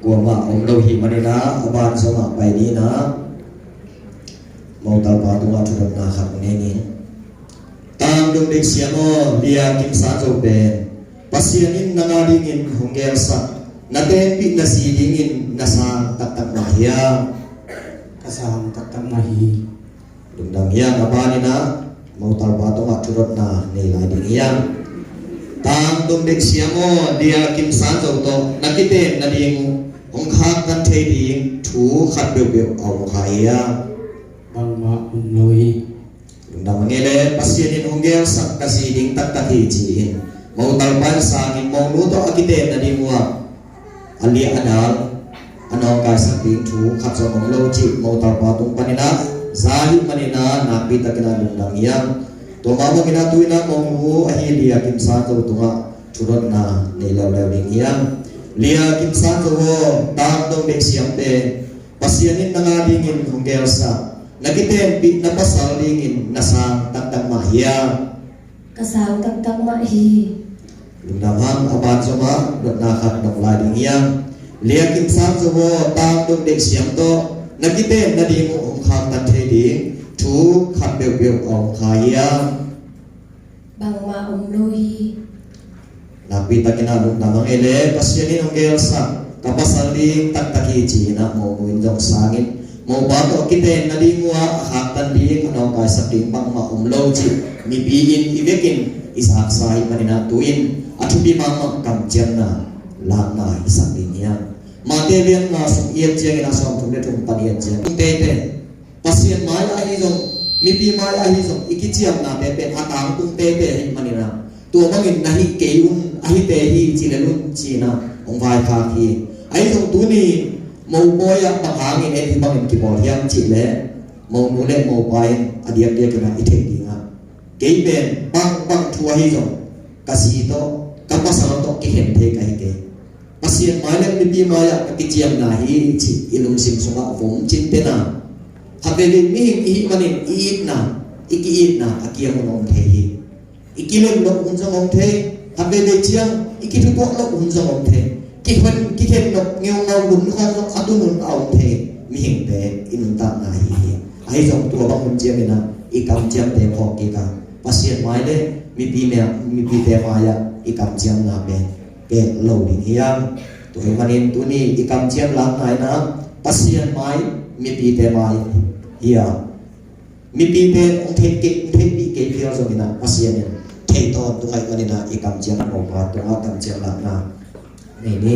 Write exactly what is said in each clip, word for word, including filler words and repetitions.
Kuamah om lo hi manin ah, a ban zomah pai ni in ah, motalpa tungah thudotna khat nei ning. Tangdong Deih Siam aw, Lia Kim San Zo pen Pasian in nang a dingin hong gelsak, na tenpih na zi dingin na sang taktak mah hiam? Ka sang taktak mah hi. Lungdam hiam? A ban in ah motalpa tungah thudotna nei lai ding hiam? Tangdong Deih Siam aw, Lia Kim San Zo tawh na kiten nading uh hong khaktan thei ding thu khat peuhpeuh a om kha hiam? Bangmah om lo hi. Lungdam a ngei le, Pasian in hong gelsak ka zi ding taktak hi ci-in motalpa in sang in, monu tawh a kiten nading uh ah a liah a dal a nawngkaisak ding thu khat zong om lo cih motalpa tung panin ah za hi manin ah nakpi takin ah lungdam hiam? Tua mah bangin ah tu-in ah monu ahi Lia Kim San Zo tungah thudotna nei leuleu ding hiam? Lia Kim San Zo aw, Tangdong Deih Siam pen Pasian in nang a dingin hong gelsak, na kitenpih na pasal dingin na sang taktak mah hiam? Ka sang taktak mah hi. Lungdam hang. A ban zomah dotna khat dong lai ding hiam? Lia Kim San Zo aw, Tangdong Deih Siam tawh na kiten nading uh hong khaktan thei ding thu khat peuhpeuh a om kha hiam? Bangmah om lo hi. Nakpi takin ah lungdam a ngei le, Pasian in hong gelsak, ka pasal ding taktak hi ci-in ah monu in zong sang in, mopa tawh kiten nading uh ah a khaktan ding a nawngkaisak ding bangmah om lo cih mipi in i vekin i zaksa hi manin ah tu-in a thupi mahmah kamciamna lakna i sak ding hiam? Mate lian nga sung i et ciangin ah sawmthum le thum pan i et ciang, tung teitei Pasian mai-ah ahi zong, mipi mai-ah ahi zong, i kiciamnate pen a tangtung teitei ahih manin ah, tua bangin na hih kei un, a hite hi ci lel un ci-in ah hong vaikhak hi. Ahi zong tuni mopawi ah bang hangin en hih bangin kibawl hiam cih leh, monu le mopa in a diakdiakin ah i theih ding ah, kei pen bang bang thu ahi zong, ka zi tawh, ka pasal tawh kikhen thei ka hi kei. Pasian mai le mipi mai-ah ka kiciamna hi cih i lungsim sungah vom cinte na. Khat veivei mihing i hih manin i itna, i ki-itna a kiang hun om thei hi. I kilem loh hun zong om thei. Khat veivei ciang i kithutuak loh hun zong om thei. Kikhen, kikhen loh ngeungau hun khawng zong a tun hun a om thei. Mihingte i nuntakna hi hi. Ahi zong tua bang hun ciangin ah i kamciamte phawk kik a, Pasian mai le mipi mia, mipite mai-ah i kamciamna pen pek lo ding hiam? Tua ahih manin tuni i kamciam lakna in ah Pasian mai, mipite mai hi a, mipite hong theih kei, hong theihpih kei phial zongin ah Pasian in thei tawntung ahih manin ah i kamciam, mopa tungah kamciam lakna nei ni.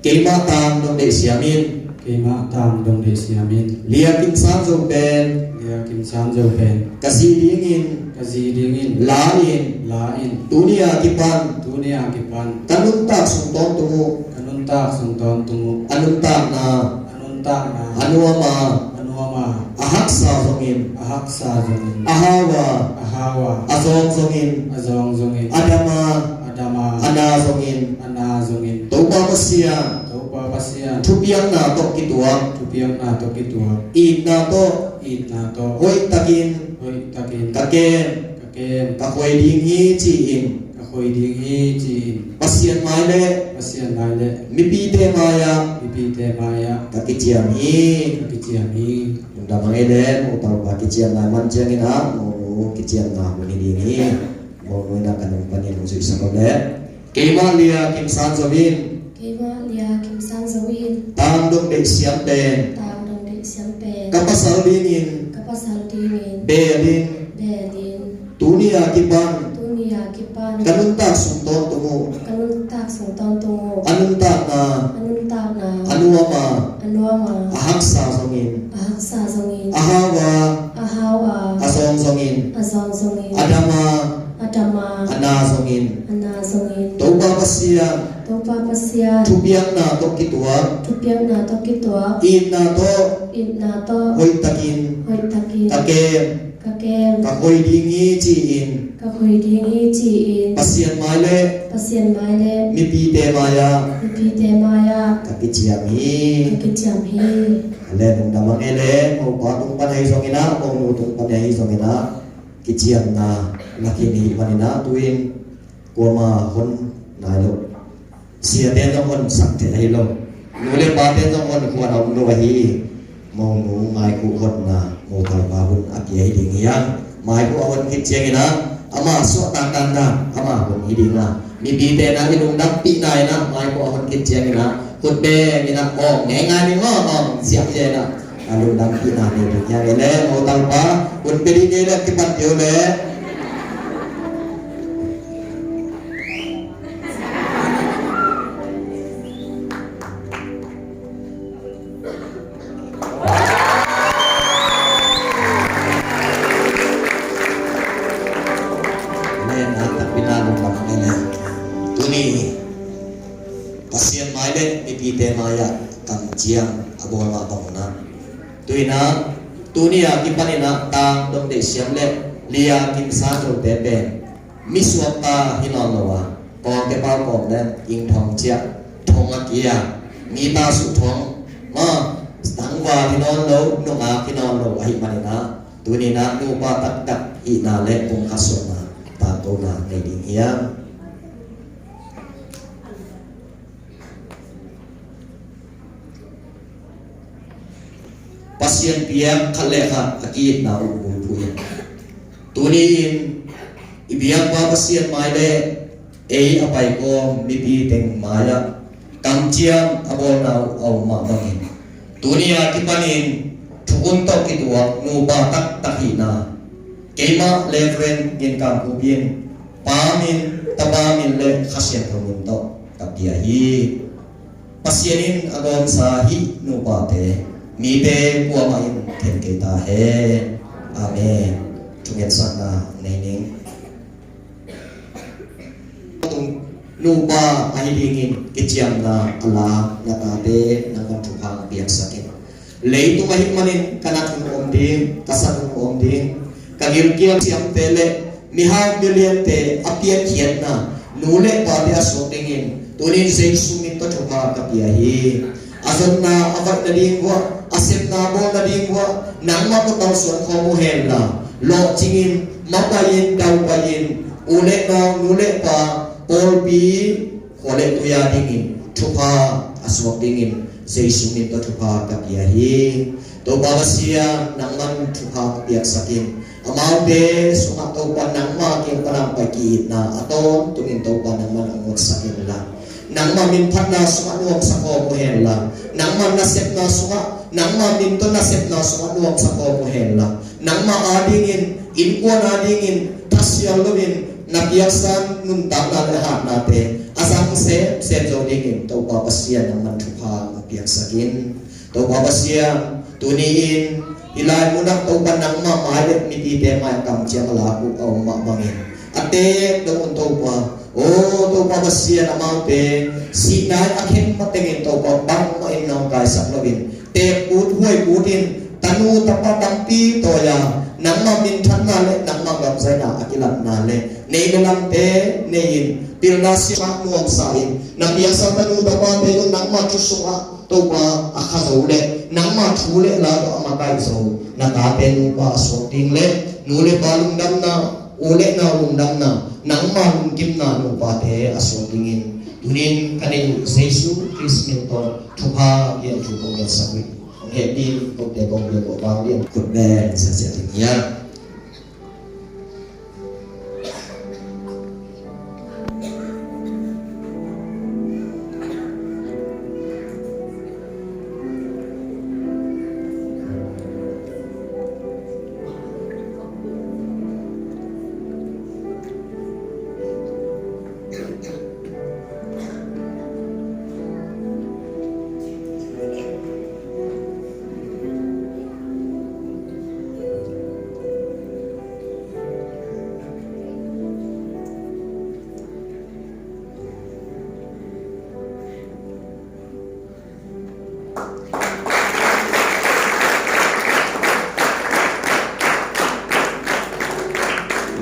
Keimah Tangdong Deih Siam in. Keimah Tangdong Deih Siam in. Lia Kim San Zo pen. Lia Kim San Zo pen. Ka zi dingin. Ka zi dingin. La in. La in. Tuni a kipan. Tuni a kipan. Ka nuntak sung tawntung uh. Ka nuntak sung tawntung uh. A nuntakna. A nuntakna. A nuam a. A nuam a. A haksa zongin. A haksa zongin. A hau a. A hau a. A zawng zongin. A zawng zongin. A dam a. A dam a. A na zongin. A na zongin. Topa Pasian. Topa Pasian. Thupiakna tawh kituak. Thupiakna tawh kituak. Itna tawh. Itna tawh. Hoihtakin. Hoihtakin. Ka kem. Ka kem. Ka khoi ding hi ci-in. Ka khoi ding hi ci-in. Pasian mai le. Pasian mai le. Mipite mai-ah. Mipite mai-ah. Ka kiciam hi. Ka kiciam hi. Lungdam a ngei le, motalpa kiciamna i man ciangin ah, monu kiciamna hun hi ding hi. Monu in ah ka nung panin hong zuihsak aw le. Keimah Lia Kim San Zo in. Keimah Lia Kim San Zo in. Tangdong Deih Siam pen. Tangdong Deih Siam pen. Ka pasal dingin. Ka pasal dingin. Beel in. Beel in. Tuni a kipan. Tuni a kipan. Ka nuntak sung tawntung uh. Ka nuntak sung tawntung uh. A nuntakna. A nuntakna. A nuam a. A nuam a. A haksa zongin. A haksa zongin. A hau a. A hau a. A zawng zongin. A zawng zongin. A dam a. A dam a. A na zongin. A na zongin. Topa Pasian. Topa Pasian. Thupiakna tawh kituak. Thupiakna tawh kituak. Itna tawh. Itna tawh. Hoihtakin. Hoihtakin. Ka kem. Ka kem. Ka khoi ding hi ci-in. Ka khoi ding hi ci-in. Pasian mai le. Pasian mai le. Mipite mai-ah. Mipite mai-ah. Ka kiciam hi. Ka kiciam hi. A le, lungdam a ngei le, mopa tung pan ahi zongin ah, monu tung pan ahi zongin ah, kiciamna na khin hi manin ah, tu-in kuamah hon nai lo. Siate in zong hon sak thei ahi lo. Nu le pate zong hon khuan a om lo ahi. Monu Maikhu honna motalpa hun a pia hi ding hiam? Maikhu a hon khit ciangin ah ama suahtak dandan ama hun hi ding a, mipite na i lungdampihna in ah Maikhu a hon khit ciangin ah khut beng in ah awng ngeingai ni maw, awng siak ciang in ah a lungdampihna nei ding hiam? E le, motalpa hun pia ding nei le kipan deuh le. Amen. A takpi na lungdam amen. Tuni Pasian mai le mipite mai-ah kamciam a bawl mah bangin ah, tu-in ah tuni a kipanin ah tang dong deih siam le lia kimsa zote pen mi suakta hi nawn lo a, pawngte pau kawm le ing thong ciah thong a kia, mi ta suh thong ma, tangval hi nawn lo, nungak hi nawn lo ahih manin ah, tuni-in ah nupa taktak hihna le pumkhat suahna, tatkona nei ding hiam? Pasian piak khat le khat a ki-itna uh bulphuh in, tuni-in i biakpa Pasian mai le ei a paikawm mipi teng mai-ah kamciam a bawlna uh a om mah bangin, tuni a kipanin thukhun tawh kituak nupa taktak hihna, keimah Reverend Gin Kam Khup in Pa min, Tapa min le Kha Siangtho min tawh ka pia hi. Pasian in a gawmsa hih nupate mite kuamah in khen kei ta hen. Amen. Thungetsakna nei ning. Nupa ahi dingin kiciamna a la na tate nangman thupha piaksak in. Leitung ahih manin ka nat hun om ding, ka sat hun om ding, ka gilkial siamte le mihau miliante a piankhiatna nu le pate a suak dingin tunin Jesu min tawh thupha ka pia hi. A zonna a vaih nading uah, a sepna bawl nading uah nangmah ko tawh suan khawm uh henla, lawhcingin, mapaihin, daupaihin, u le nau, nu le pa, pawlpi, khua le tui a dingin thupha a suak dingin Jesu min tawh thupha ka pia hi. Topa Pasian, nangman thupha ka piaksak in, amaute sungah Topa nangma kiang pan a pai ki-itna a tawntungin Topa nangman hong ngotsak inla, nangma min phatna sungah nuamsa khawm uh henla, nangma nasepna sungah, nangma min tawh nasepna sungah nuamsa khawm uh henla, nangma a dingin, innkuan a dingin thasial loin na piaksan nuntakna le hatnate a zang semsem zo dingin Topa Pasian nangman thupha na piaksak in. Topa Pasian, tuni-in hih lai munah Topa nangmah mai le mipite mai-ah kamciam a lak uh a om mah bangin, a teek dong un Topa, aw Topa Pasian, amaute sihna in a khen matengin Topa bangmah in nawngkaisak loin, teek kut huai kut in, tanu tapa tampi tawi-a nangmah minthanna le nangmah gamzaina a kilatna le nei le lamte nei-in, pilna siamah nuamsa in, na piaksa tanu tapate un nangmah thu sungah Topa a kha zo le nangmah thu le la tawh a makaih zo na tate nupa a suak ding le nu le pa lungdamna, u le nau lungdamna, nangmah lungkimna nupate a suak dingin tunin ka nei uh Jesu Khrist min tawh thupha piak thu kong ngetsak uh hi. Hong hehpih in, kote kong piak uh a vang lian khut beng siasia ding hiam?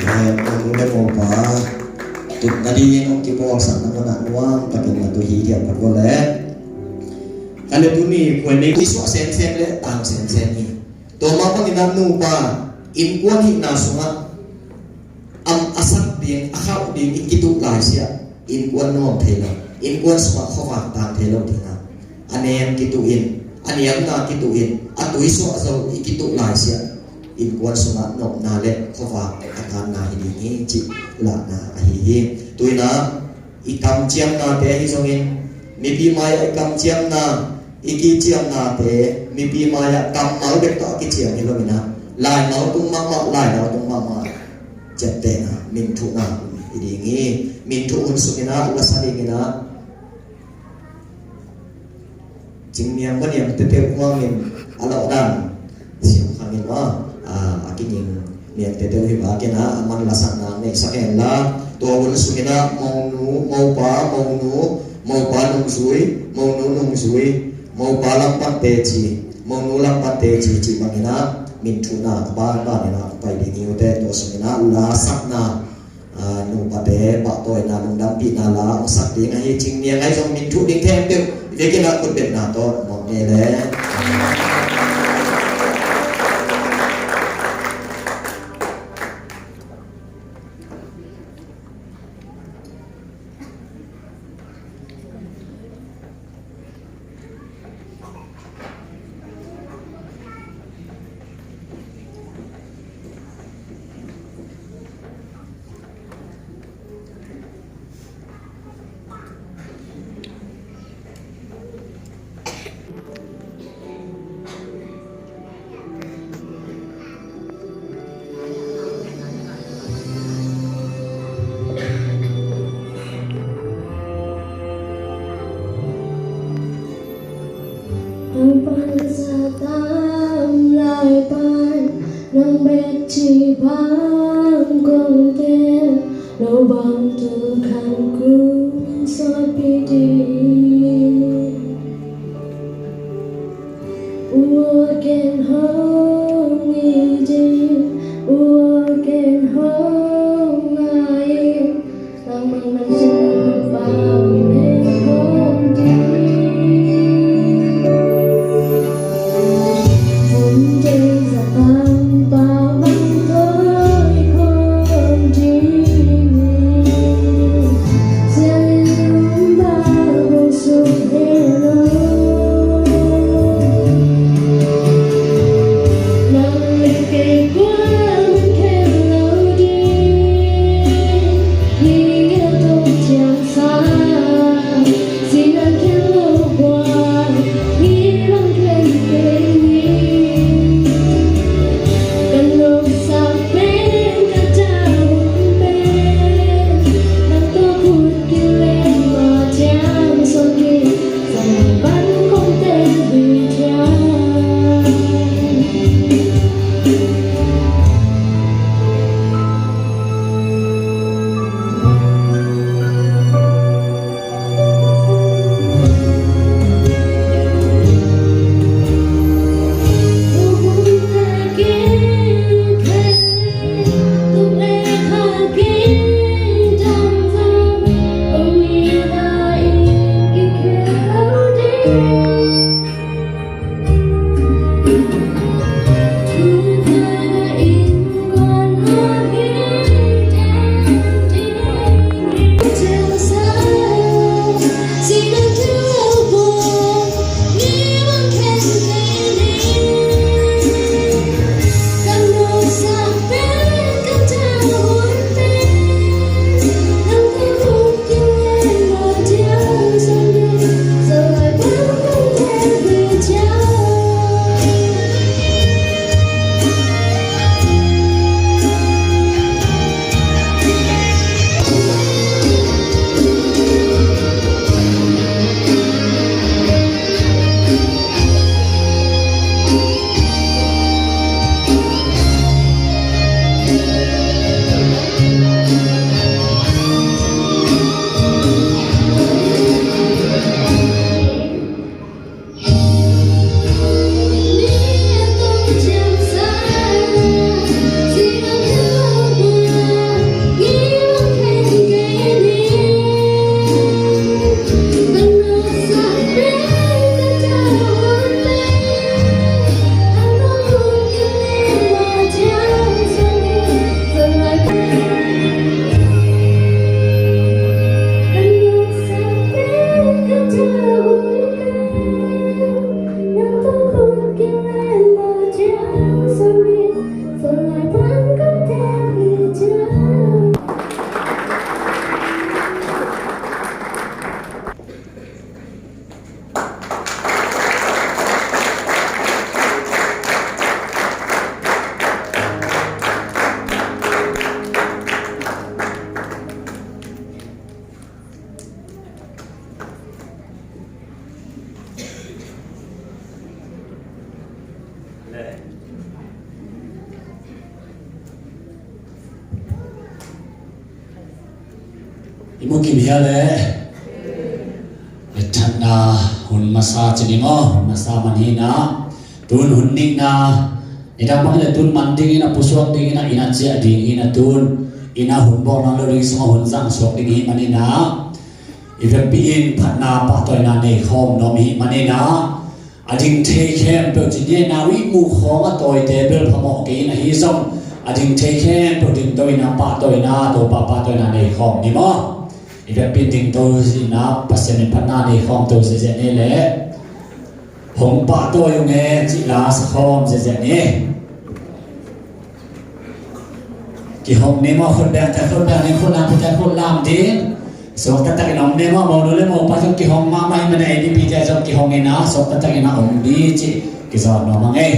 Amen. Hong le mopa tut nading hong kibawlsak na munah nuam takin na tu hi hiam ka ko le. Ka le tuni khuai nei khuisuah semsem le tang semsem hi. Tua mah bangin a nupa innkuan hihna sungah am a sak ding, a khauh ding i kituh laisiah innkuan nuam thei lo, innkuan sungah khuavak tang thei lo dingah, a nem kituh in, a niamna kituh in, a tuisuah zo i kituh laisiah innkuan sungah nopna le khuavak a tanna hi ding hi cih lahna ahi hi. Tuinah i kamciamnate ahi zongin, mipi mai-ah i kamciamna, i kiciamnate mipi mai-ah kammal bek tawh a kiciam hi loinah, laimal tung mahmah, laimal tung mahmah ciaptehna, minthuhna hi ding hi. Minthuh hun sunginah lasa dinginah Cingniang va niang teteuh huangin a lawhdan siam khangin maw, a, a kinging niang teteuh hi bakinah a man lasakna neihsak hen la. Tua hun sunginah monu, mopa, monu, mopa nungzui, monu nungzui, mopa langpan teci, monu langpan teci cih banginah minthuhna a banbaninah pai ding hi uh teh. Tua sunginah lasakna, a, nupate pahtawina lungdampihna la hong sak ding ahi. Cingniang ahi zong minthuh ding khempeuh i vekinah khutbetna tawh mawk ngei le. Ang pan sa tam lai pan nang bek ci bang kong ken, lo bang tu khan kung sawt pi ding. Ua ken hong i ding, ua ken hong ngai in, nang man man sin pau nek hong ding. Hong ding za pang pau man thoi hong ding. Mukim hia le. Ethatna hun masa ci ni maw, hun masa man hi na. Tun hun nihna. Nidang bang le tun man ding hi na, pusuak ding hi na, inn a ciah ding hi na tun. Inn a hun bawlna lo ding sungah hun zang suak ding hi man hi na. I vekpi in phatna pahtawina nei khawm nuam hi man hi na. A ding thei khempeuh ci ni, nau i muh khawng a tawite bel phamawh kei in ahi zong, a ding thei khempeuh dingto in a pahtawina, Topa pahtawina nei khawm ni maw? I vekpi in dingto in a Pasian in phatna nei khawm to ziahziah ni le hong pahtawi ung e cih la sa khawm ziahziah ni. Kihong ni maw, khut beng te khut beng ni, khut lam te khut lam ding. Suak taktak in om ni maw, monu le mopa zong kihong mahmah hi mah ni, A D P te zong kihong in a, suak taktak in a om ding cih kizawn nuam ing e.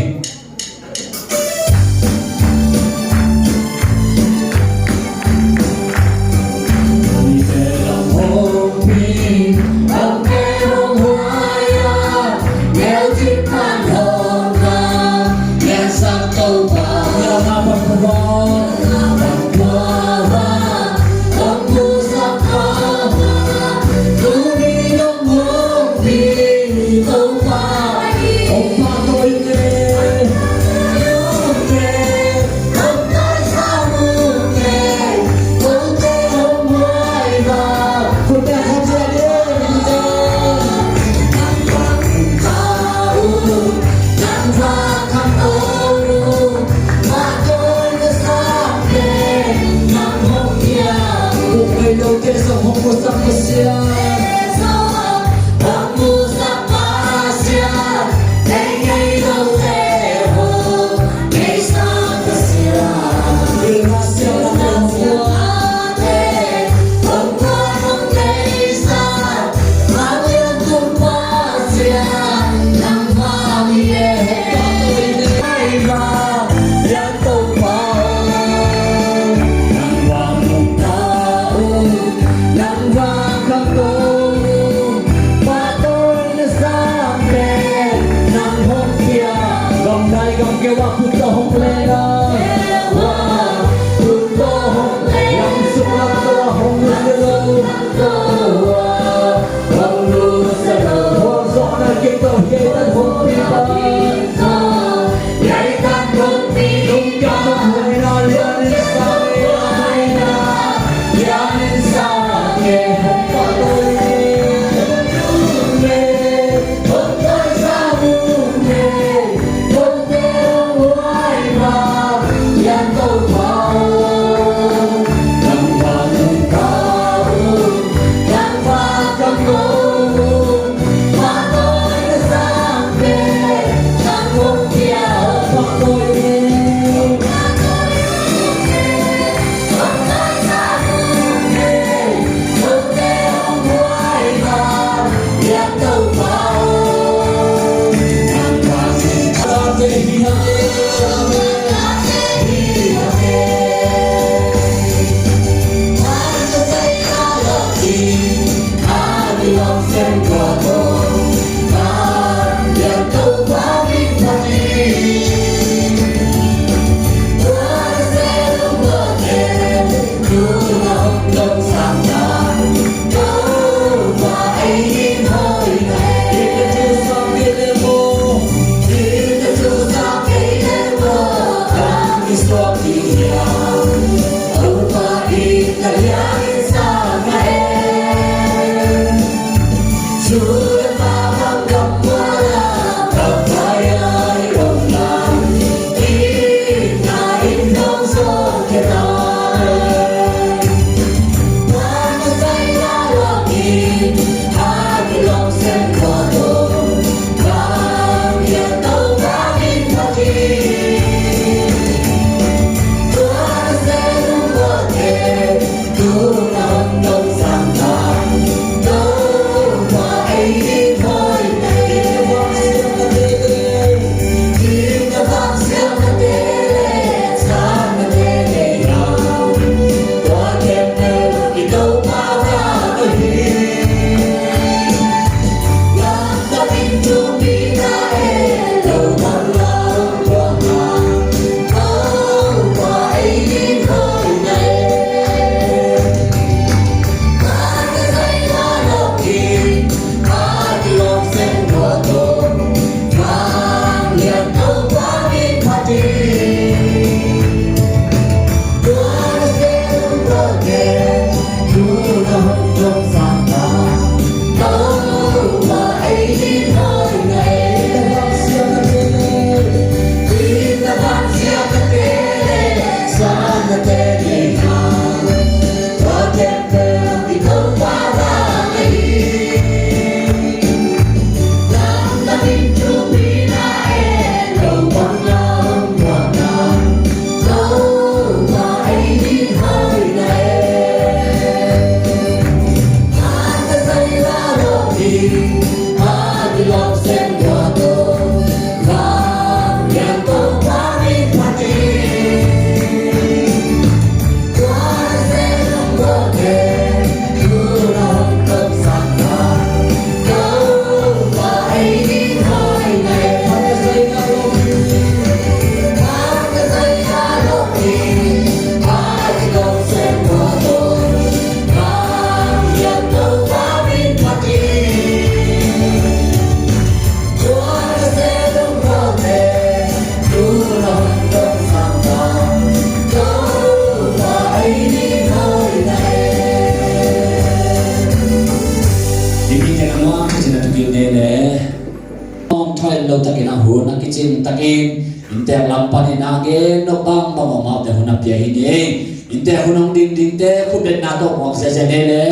Cin takin inntek lam panin a gen nop bangbang om, amaute hun a pia hi ni ei. Inntek hun hong ding dingte khut betna tawh muak sese ni le.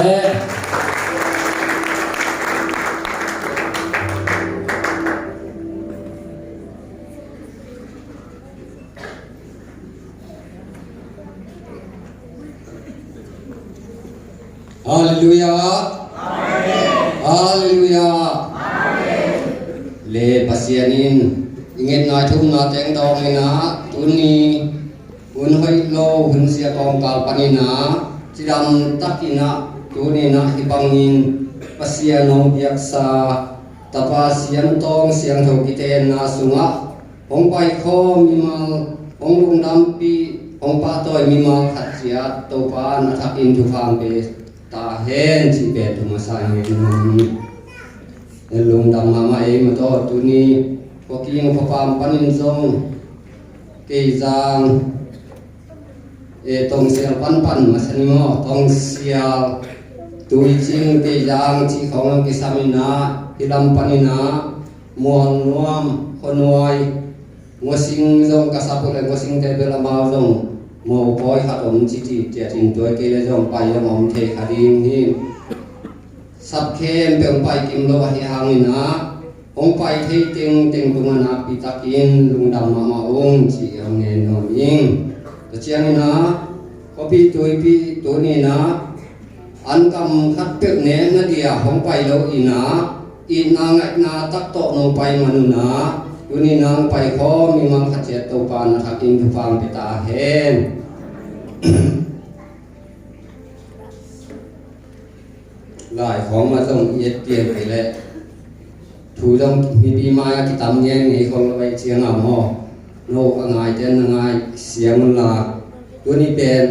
Halleluiah. Halleluiah. Le Pasian in i ngetna i thumna teng dawng in ah, tuni hun hoih lo, hun sia kawngkal panin ah cidam takin ah tuni in ah hih bangin Pasian hong piaksa Tapa siangtho siangtho kitenna sungah hong paikhawm mimal, hong lungdampih, hong pahtawi mimal khat ciat Topa na thakin thupha hong pe ta hen cih pen thu masa in gen nuam hi. Lungdam mahmah ei mah tawh tuni Khuaking Khuapam panin zong Keizang, e, Tongsial panpan masa ni maw, Tongsial, Tuicing, Keizang cih khawng lam kisam in ah, hih lam panin ah Mualnuam, Khuanuai, Ngosing zong ka sap uh leh Ngosingte bel amau zong mopawi khat om ci ci ciat in tua kei leh zong pai zong om thei kha ding hi. Sap khempeuh hong pai kim lo ahih hangin ah hong pai thei tengteng tungah nakpi takin lungdam mahmah ung ci hong ngen nuam ing. Tua ciangin ah khuapi tuipi tuni in ah an kam khat peuh nekna dia hong pai lo in ah itna ngaihna tak tawh nong pai man un ah tuni in ah hong paikhawm mimal khat ciat Topa na thakin thupha hong pe ta hen. Lai khawng mah zong i et pian kei leh thu zong mipi mai-ah kitam ngen ngei khol lo ahih ciangin ah maw, no a ngaite na ngai siang unla, tuni pen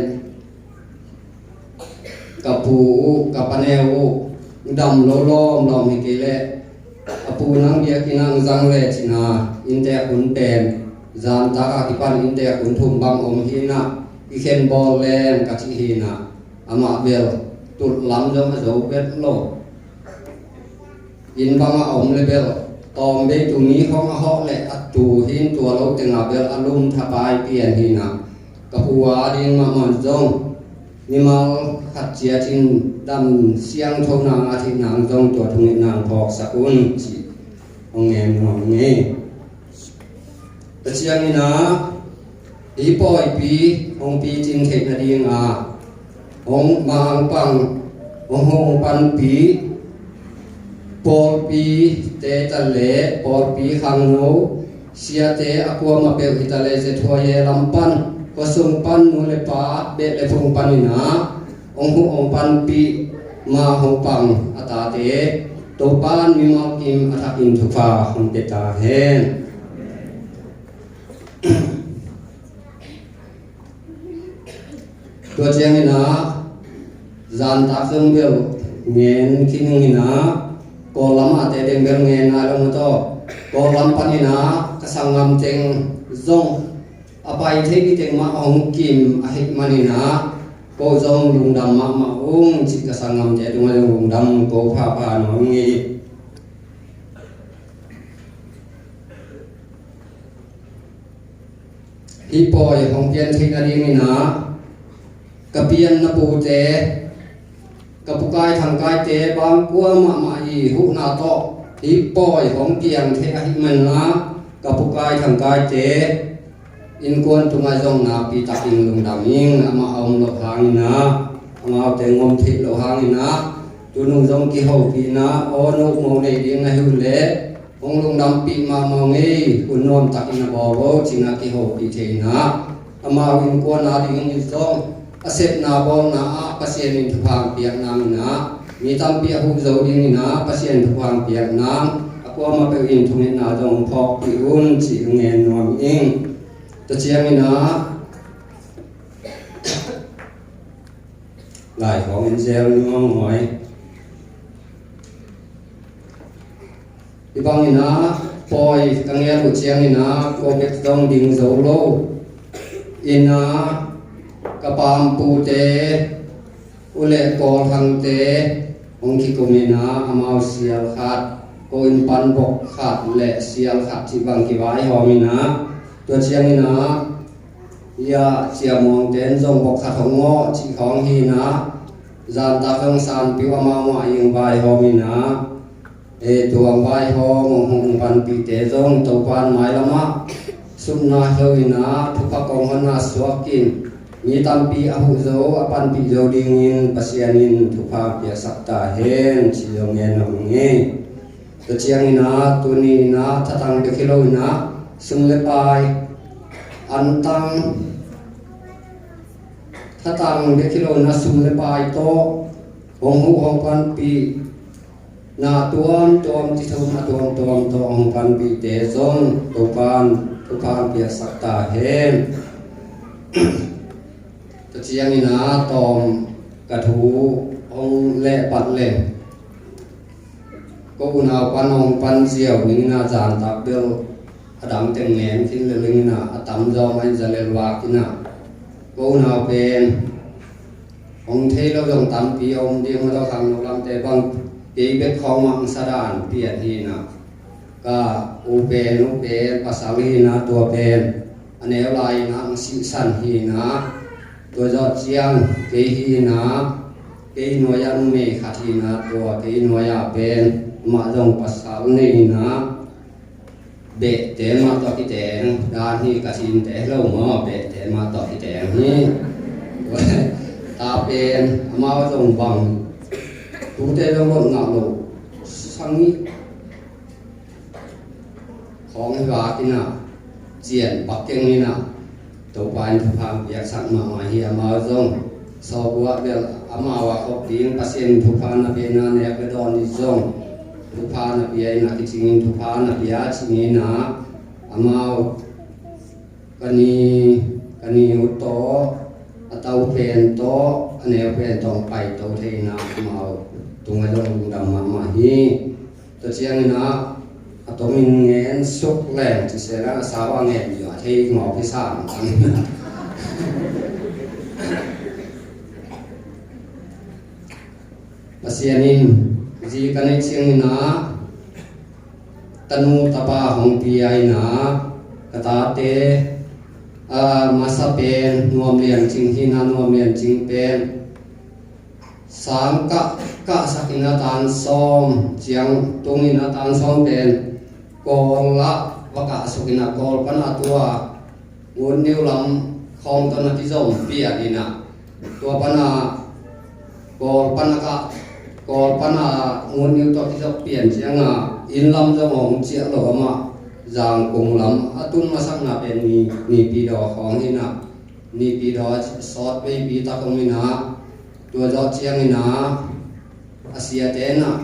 ka pu uh, ka paneu uh dam lo lawmlawm hi kei leh a pu nang biakinn ah zang le cin ah inntek hun pen zantak a kipan inntek hun thum bang om hi in ah i khen bawl leng ka cih hi in ah amah bel tulh lam zong a zo vet lo. Inn bang a om le bel tawm bei tu mi khawng a hawh leh a tu hi in tua lo teng ah bel a lum thapai pian hi in ah ka pu a ding mahmah zong mimal khat ciat in dam siangtho nang a theih nang zong tua thungetna hong phawksak un cih hong ngen nuam ing. Tua ciangin ah hih pawipi hong picin theih nading a hong mangpang, hong hong panpih pawlpite ta le pawlpi khangno siate a kuamah peuh hi ta le Z H Y A lam pan khuasung pan nu le pa beh le phung panin ah hong huh hong panpih ma hong pang a tate Topa in mimal kim a thakin thupha hong pe ta hen. Tua ciangin ah zantak zong bel ngen khin ung in ah Kawl lam ah te teng bel ngen nai lo maw taw, Kawl lam panin ah ka sanggam teng zong a pai thei ni teng mah a hong kim ahih manin ah ko zong lungdam mahmah ung cih ka sanggamte tungah zong lungdam ko phapha nuam ing. Hih pawi hong pian theih nadingin ah ka pianna pute, ka pukai thangkaite bang kua mahmah i huhna tawh hih pawi hong piang theih ahih manin ah ka pukai thangkaite innkuan tungah zong nakpi takin lungdam ing. Amah a om loh hangin ah, amaute ngom theih loh hangin ah tunung zong kihopih in ah aw no mo nei ding na hi uh leh hong lungdampih mahmah ung ei, hun nuam takin a bawl o cih in ah kihopih thei in ah amau innkuan a dingin zong a sepna bawlna ah Pasian in thupha hong piak nang in ah mi tampi a huh zo dingin ah Pasian thupha hong piak nang a kuamah peuh in thungetna zong phawkpih un cih hong ngen nuam ing. Tua ciangin ah lai khawng in zel ni mawngmawng. Hih bangin ah pawi ka ngiat uh ciangin ah ko bek zong ding zo lo in ah ka pampute uh leh Kawl hangte hong kikum in ah amau sial khat ko in pan bok khat le sial khat cih bang kivaihawm in ah, tua ciangin ah, ia ciamawngte in zong bok khat hong ngawh cih khawng hi in ah, zanta khawng sanpiu amau mah in vaihawm in ah, e, tua hong vaihawm hong, hong panpihte zong Topa'n mailamah supna hlo in ah, thupha kong honna suak in, mi tampi a huh zo, a panpih zo dingin Pasian in thupha piaksak ta hen, ci zong ngen nuam ing. Tua ciangin ah, tuni in ah, thatang bek hi lo in ah, sum le pai, antang, thatang bek hi lo in ah, sum le pai tawh hong huh hong panpih na tuamtuam, ci thum a tuamtuam tawh hong panpihte zong Topa'n thupha piaksak ta hen. Tua ciangin ah tawm ka thu hong lehpat leng, ko unau pan hong pan ziau ning in ah, zan tak bel a dang teng ngen khin lel ning in ah, a tamzaw mah in za lel vak in ah, ko unau pen hong thei lo zong tampi a om ding, a lo khangno lamte bang, kei bek khawng mangsa dan pian hi in ah, ka u pen, u pen pasal hi in ah, tua pen a neu lai in ah hong sihsan hi in ah, tua zawh ciang kei hi in ah, kei nuai-ah numei khat hi in ah, tua kei nuai-ah pen amah zong pasal nei in ah, behte mah tawh kiteng dan hi, ka thinte hi lo maw, behte mah tawh kiteng hi. Ta pen amau zong bang, tute zong lot ngah lo, sangih khawng hi vak in ah, cian pak keng in ah, Topa in thupha piaksak mahmah hi. Amau zong sawtguah bel amau a khop ding, Pasian in thupha na pia in ah, nek le dawn in zong thupha na pia in ah, kicing in thupha na pia, ci-in ah, amau ka ni, ka ni uh tawh, a tau pen tawh, a neu pen tawh hong paito thei in ah, amau tungah zong lungdam mahmah hi. Tua ciangin ah, a tomin ngen suk leng ci se leng, a sau a ngen ding a thei ngawp hi sam. Pasian in zi ka neih ciangin ah, tanu tapa hong pia in ah, ka tate, a masa pen Nuam Lian Cing hi in ah, Nuam Lian Cing pen sang kah, kahsak in ah tan sawm ciang tung in ah, tan sawm pen Kawl ah va kahsuk in ah, Kawl pan a tua Ngun Niu lam khawng tawh na kizom pian in ah, tua pan a Kawl pan a kah, Kawl pan a Ngun Niu tawh kizom pian ciang a, inn lam zong hong ciah lo, amah Zangkong lam a tun masakna pen Ni, Nipidaw khawng hi in ah, Nipidaw sawt veipi tak om in ah, tua zawh ciangin ah, a siate in ah,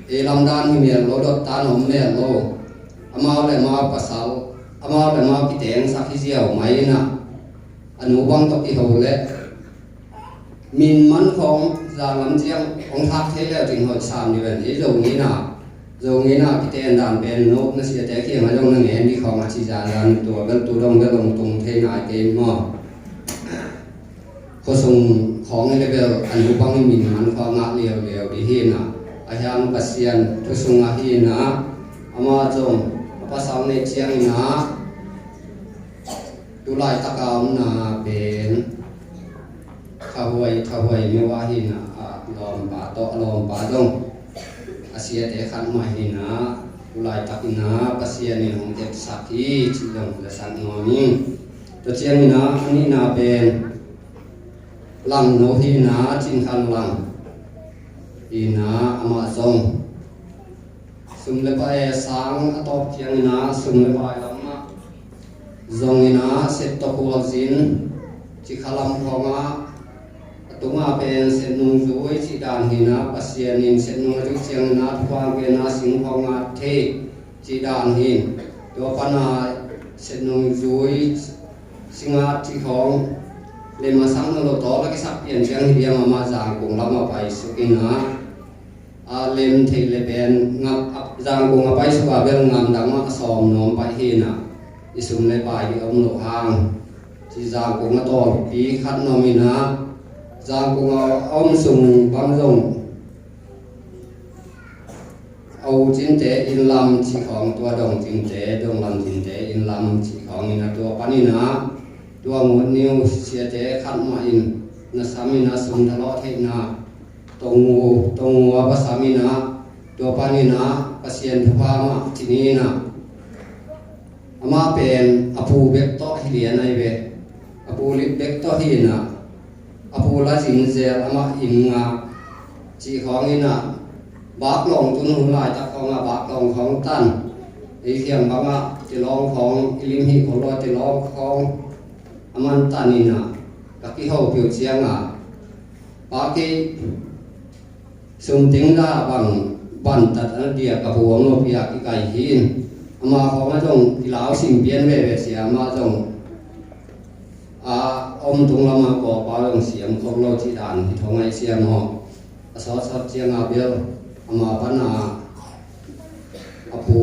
ei lam dan hi mel lo, dot tan om mel lo. Amau le amau pasal, amau le amau kitengsak hi ziau mai in ah, a nu bang tawh kiho leh min man khawng zan lam ciang hong thak thei leu cin hoih sam ni ven, ei Zo ngen in ah, Zo ngen in ah kiten dan pen no, na siate kiangah zong na ngen ding khawng a ci zan zan, tua bel tu dong bel hong tung thei nai kei maw. Khuasung khawng hi leh bel a nu bang hi min man khawng ngah liauliau ding hi in ah, a hiang Pasian thu sungah hi in ah, amah zong a pasal neih ciangin ah, tu laitak a omna pen thahuai, thahuai meuh ah hi in ah, a lawmpa tawh, a lawmpa zong a siate khat mah hi in ah, tu laitakin ah Pasian in hong etsak hi cih zong za sak nuam ing. Tua ciangin ah, a nihna pen Langno hi in ah, Cin Khan Lang hi in ah, amah zong sum le pai, sang a tawp ciangin ah sum le pai lam ah zong in ah, Set tawh Khualzin, Cikha lam khawng ah, a tungah pen Set Nung Zui cih dan hi in ah, Pasian in Set Nung a zui ciangin ah, thupha pen a sing khawng ah thei cih dan hi in, tua pan a Set Nung Zui, Singat cih khawng lem a sak nawn lo, tawl a kisak pian ciang hi diam, amah Zangkong lam a paisuk in ah, a lem theih leh pen ngap, a, Zangkong a paisuk a bel ngam dang mah a sawm nuam pai hi in ah, i sum le pai hi om loh hang, ci Zangkong a tawlpi khat na om in ah, Zangkong a om sung bang zong A u cinte inn lam cih khawng, tua dong cinte, dong lam cinte inn lam cih khawng in a, tua panin a, tua ngut niu siate khat mah in na sam in a, sum thalawh theihna tong u, tong u a va sam in a, tua panin a Pasian thupha mah ci ni in a. Amah pen a pu bek tawh hi lian ahi ve. A pu lik bek tawh hi in a, a pu la zin zel, amah inn ngah cih khawng in a, bak lawng tun hun laitak khawng a, bak lawng khawng tan. Ei khiang bang a tilawng khawng, i lim hih khol lo a tilawng khawng a man tan in a, ka kihopih uh ciang a, pa kei sum ting la bang bantat a na diak a pu om lo pi a kikai hi in. Ama khawng a zong i lau sim pian veve sia, ama zong a om tung lam a kawpa zong siam khol lo cih dan hi thong ahi sia maw. A sawtsawt ciang a bel ama pan a, a pu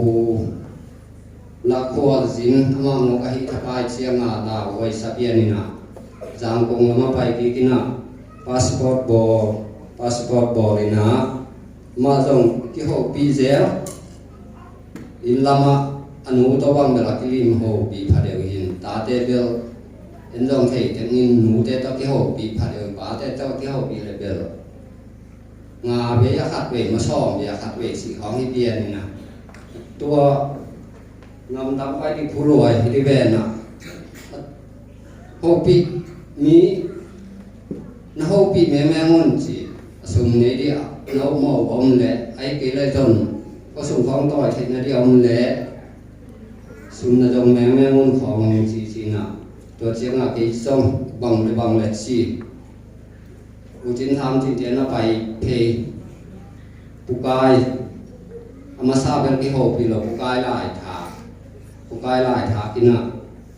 la khualzin amah ngawk ahi thapai ciang a, lau huai sa pian in a, Zangkong lam a pai kik in a, passport bawl, passport bawl in a, amah zong kihopih zel. Inn lam ah a nu tawh bang bel a kilim hopih pha deuh hi in, tate bel en zong thei teng in nute tawh kihopih pha deuh, pate tawh kihopih le bel nga vei a khat vei, ma sawm vei a khat vei cih khawng hi pian in a. Tua ngamdang pai ding phuluai hi ding ven a. Hopih mi, na hopih mengmeng un ci. A sum nei ding a, na upmawh uh a om leh, ahih kei leh zon khuasung khawng tawi theihna ding a om leh, sum na zong mengmeng un khawng ci ci in a. Tua ciang a kei zong bang le bang le ci. U Cin Tham Cin te na pai phei, Pu Kai, a masa bel kihopih lo, Pu Kai lai thak, Pu Kai lai thak in a,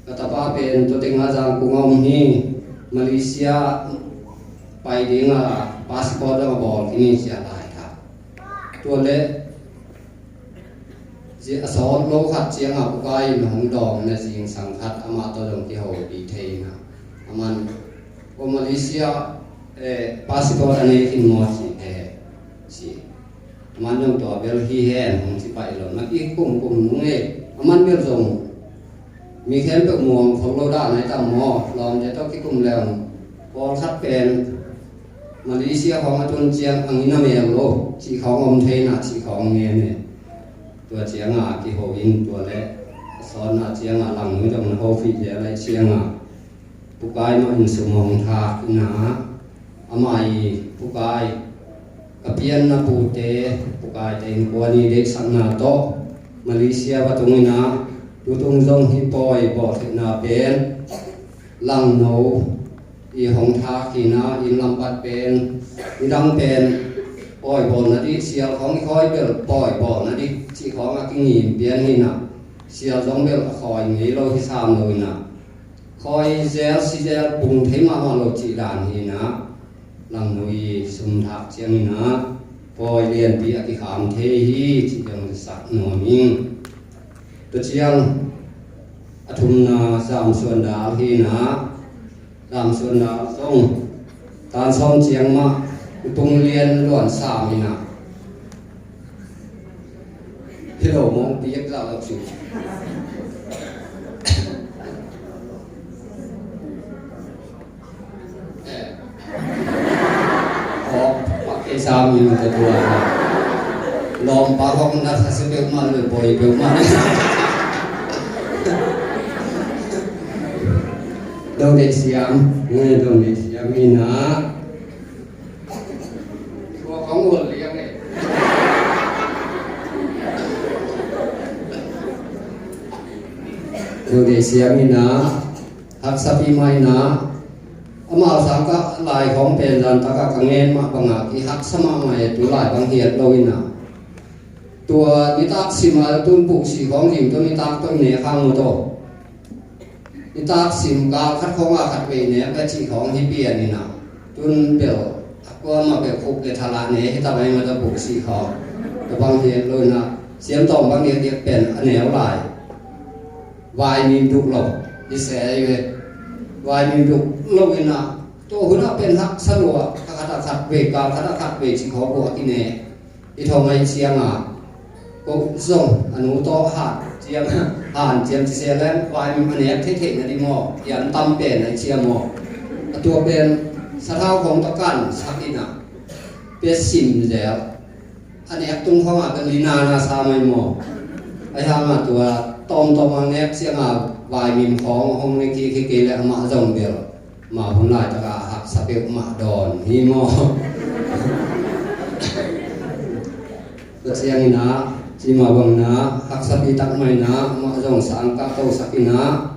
ka tapa pen tua teng a Zangkong a om hi, Malaysia pai ding a passport a bawl khin hi ci a lai thak. Tua leh zia a sawt lo khat ciang a Pu Kai in hong dawng in a, zingsang khat amah tawh zong kihopih thei in a. Aman, "Aw, Malaysia, eh, passport a nei khin maw?" ci, "Eh," ci. Aman zong, "Tua bel hi hen," hong ci pai lo. Na kikum kum nung e. Aman bel zong mi khempeuh muang khol lo dan ahi tam maw. Lawmte tawh kikum leng, pawlkhat pen Malaysia khawng a tun ciang a ngina mel lo cih khawng om thei in a, cih khawng ngen e. Tua ciang a kiho in, tua leh a sawtna ciang a Langnui zong na hopih zel lai ciang a, Pu Kai mah in sum hong thak in a, amah i, Pu Kai, ka pianna pute, Pu Kai te innkuan i deihsakna tawh Malaysia va tung in a, tutung zong hih pawi bawltheihna pen Langno i hong thak hi in a, inn lam pat pen, nidang pen pawi bawlna ding, sial khawng i khawi bel pawi bawlna ding cih khawng a kingim pian hi in a, sial zong bel a khawi ngei lo hi sam lo in a, khawi zel si zel pung thei mahmah lo cih dan hi in a, Langnui sum thak ciang in a, pawi lianpi a kikham thei hi cih zong sak nuam ing. Tua ciang a thumna Zam Suan Dal hi in a, Zam Suan Dal zong tan sawm ciang mah tung lian luan sam in a, hi lo mawng piak zah lo si. Eh. Hawk pak kei sam in ka tua. Lawmpa hawk na sa se peuhmah le, boi peuhmah. Dong deih siam, eh, dong deih siam in a. Tua khawng ul liang e. Tua kei siam in a, haksa pi mah in a, amau sang ka lai khawng pen zan tak a ka ngen mah bang a kihaksa mahmah e, tu lai bang hiat lo in a. Tua nitak sim a tun puh si khawng lim tawh nitak tawh ne khang maw taw. Nitak sim kal khat khawng a khat vei nek a cih khawng hi pian in a. Tun bel a kuamah bel khuk le thalah ne hi ta mai mah ta buh sih khawng. Tua bang hi lo in a, siam tawng bang diakdiak pen a neu lai. Vai mim duk lo hi se ahi ve. Vai mim duk lo in a, tua hun a pen haksa lua, a khat a khat vei, kal khat a khat vei cih khawng uh a kine. I thawng ahi ciang a, Ko zong a nu tawh hat ciang, han ciang ci se leng vaimim a nek theihtheih na ding maw, i an tam pen a i ciam maw. A tua pen sathau khong tawh kan sak in ah, pia sim zel. A nek tung khong ah bel i na na sa mai maw. Ahi hang ah tua tawmtawm a nek ciang ah vaimim khong hong ne kik hi kei leh amah zong bel ma hun laitak ah haksa peuhmah dawn hi maw. Tua ciangin ah, cima bangin ah, haksapi tak mah in ah, amah zong sangkah tosak in ah,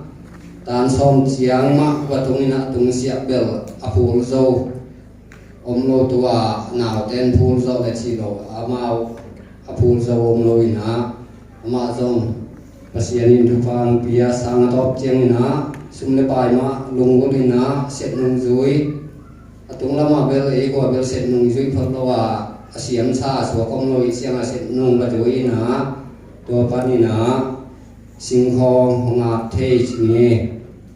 tan sawm ciang mah va tung in ah, tung siah bel a phul zo om lo, tua nauten phul zo le ci lo, amau a phul zo om lo in ah, amah zong Pasian in thupha pia, sang a tawp ciangin ah, sum le pai mah lunggulh in ah, set nung zui. A tung lamah bel, ei khua bel set nung zui phot lo a, a siamsa a suak om lo i ciang a set nung va zui in ah, tua panin ah, singkhawng hong at thei ci ni,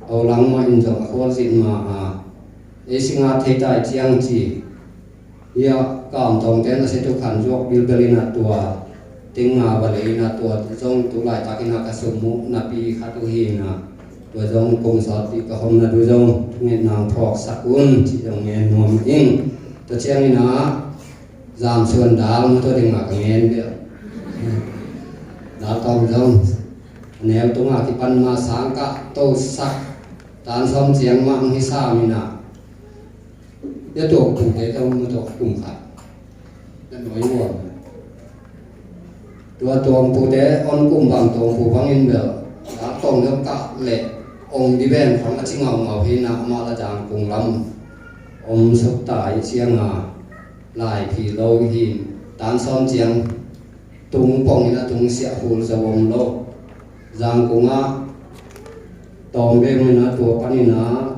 a ulang mah in zong a khualzin ma a, ei sing at thei tai ciang ci. Ia, kam tawngten a set uh khan zuak bilbel in ah tua, ting nga va lei in ah tua, zong tu laitakin ah ka sum uh napi khat uh hi in ah, tua zong kum sawt dih ka hom na du zong, thungetna phawksak un, ci zong ngen nuam ing. Tua ciangin ah, zam suan dal mu tua ding ah ka ngen bel. Dal tawng zong, a neu tungah kipan mah sangkah tosak, tan sawm ciang mah hong hi sam in ah. Ia tuang pute tawng mu tua kum khat. Na nuai muan. Tua tuang pute on kum bang tuang pu bangin bel. Tua tuang deuh kah leh ong di ben khong a ci ngaungau hi na, amah la Zangkung lam om suk ta i ciang a, lai phi lo hi, tan sawm ciang tung pong in a tung siah hul zo om lo. Zangkung ah tawm veng in a tua pan in a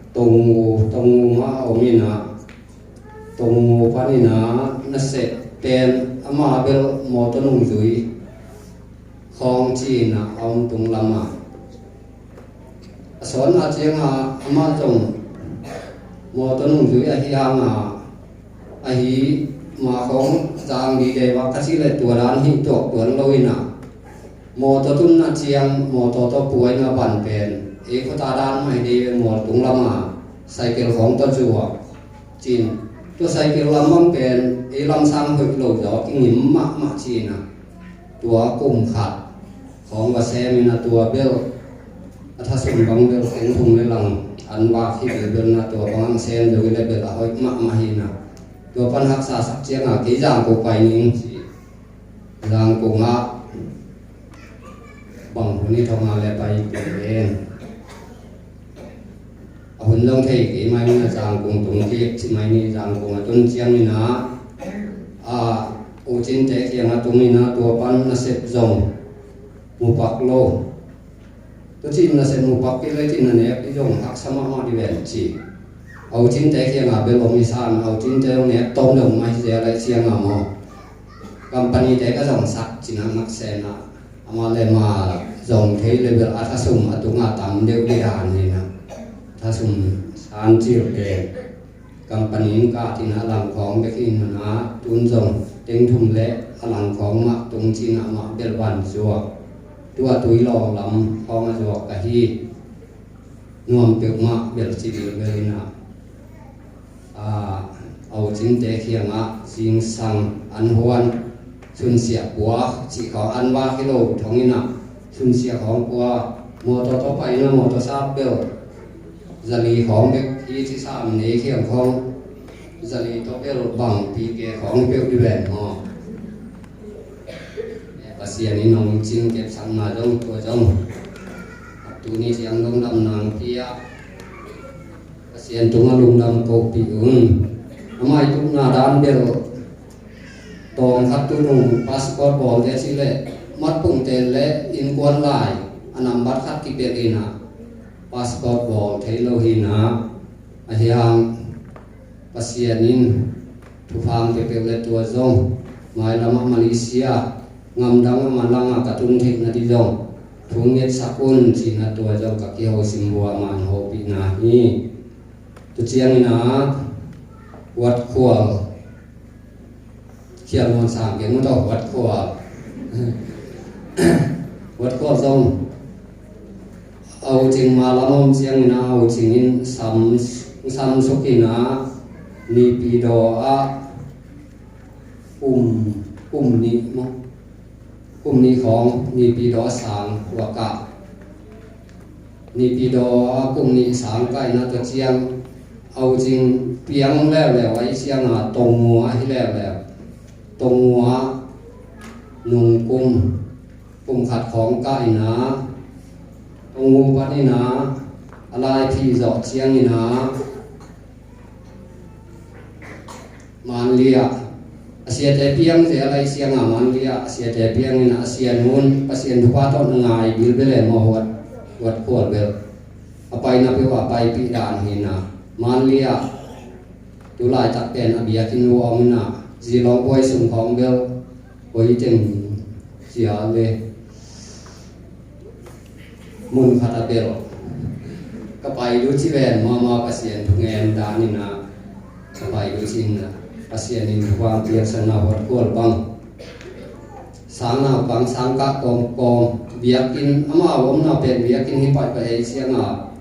Tongu, Tongu mah a om in a, Tongu pan in a nasep pen ama bel mawtaw nungzui khawng ci in a om tung lam a. A sawn a ciang a amah zong mawtaw nungzui ahi hang a, ahi ma khawng zang dide vak ka cih leh tua dan hi tuak tuan lo in a, mawtaw tun a ciang mawtaw tawh puai na ban pen ei khuata dan mah hi dei ve, mawl tung lam a cycle khawng tawh zuak cin, tua cycle lam bang pen ei lamsang hoih lo zaw kingim mahmah ci in a, tua kum khat khawng va sem in a tua bel a thasum bang bel keng thum le lang an vak hi bel bel na tua bang ang sem zo le bel a hoih mahmah hi na. Tua pan haksa sak ciang a kei Zangkung pai ning ci. Zangkung ah bang hun i thong a le pai pen a hun zong thei kei mai ni na, Zangkung tung kik ci mai ni. Zangkung a tun ciang in a, a, u cinte kiang a tung in a tua pan nasep zong mu pak lo. Tua ci in nasep mu pak kei le ci in na nek i zong haksa mahmah di ven ci. A u cinte kiang a bel om i san, a u cinte zong nek tom dong mai zel lai ciang a maw. Company te ka zong sak ci na mak sen a. Amah le ma zong thei le bel a thasum a tung a tam deuh deuh dan hi na. Thasum san cil pen company in ka tin a lang khawng bek in na, tun zong teng thum le a lang khawng mah tung ci na mah bel van zuak. Tua tui lawng lam khawng a zuak ka hi. Nuam peuhmah bel ci dil bel in a. A, a u cinte kiangah zingsang an huan, sunsiah pua cih khawng an vak hi lo thong in a, sunsiah khawng pua, mawtaw tawh pai na mawtaw sap bel zali khawng bek hi ci sam nei kiang khawng zali tawh bel bang pi ke khawng peuh di ven maw. Pasian in hong cin kepsakna zong tua zong tuni ciang lungdam nang pia. Pasian tungah lungdam kohpih un. Amah i tukna dan bel tawm khat tu nung passport bawlte cih leh matpungte le innkuan lai a nambat khat kipelh in a, passport bawl thei lo hi na. Ahi hang Pasian in thupha pia peuh le tua zong mailam ah Malaysia, ngamdang ah manlang ah ka tun theihna di zong thu ngetsak un ci na tua zong ka kiho sim bua man hopihna hi. Tu ciangin a Wat Khual, Khial Muan Sang keng mu tawh Wat Khual. Huat khuat zong a ucing ma lam om ciangin a ucing in sam, sam suk in a Nipi daw ah kum, kum nih maw, kum nih khawng Nipi daw sang ua kah. Nipi daw a kum nih sang kah in a tua ciang a ucing piang leuleu a i ciang a Tongngu a hi leuleu. Tongngu ah nung kum, kum khat khawng kah in a Tongngu pan in a a lai phih zawh ciangin a Manlia a siate piang zel a i ciang a Manlia a siate piang in a sianun Pasian thupha tawh na ngai bilbel e maw huat, huat khual bel. A paina peuh a paipih dan hi na Manlia tu laitak pen a biakinn uh a om in a zilawng buai sung khawng bel koi teng cia le mun khat a bel ka pai lu ci ven mama Pasian thungen dan in a ka pai lu ci in a Pasian in thupha piaksak na huat khual bang sang naupang sang kah kawmkawm biakinn amau omna pen biakinn hi paihpaih ei ciang a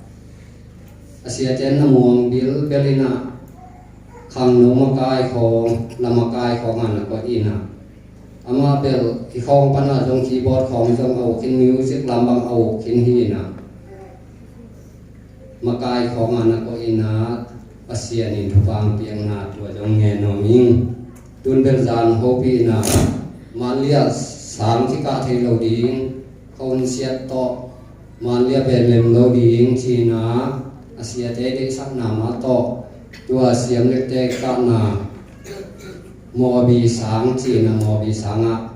a siate na muang bilbel in a khangno makai khawng la makai khawng a na koih in a amah bel hi khawng pan a zong keyboard khawng zong a uk khin music lam bang a uk khin hi in a makai khawng a na koih in a Pasian in thupha piakna tua zong ngen nuam ing. Tun bel zan hopih in a Manlia sang kikah thei lo ding khawng siat tawh Manlia pen lem lo ding ci in a a siate deihsakna mah tawh tua siam lekte kahna Mawbi sang ci in a Mawbi sang ah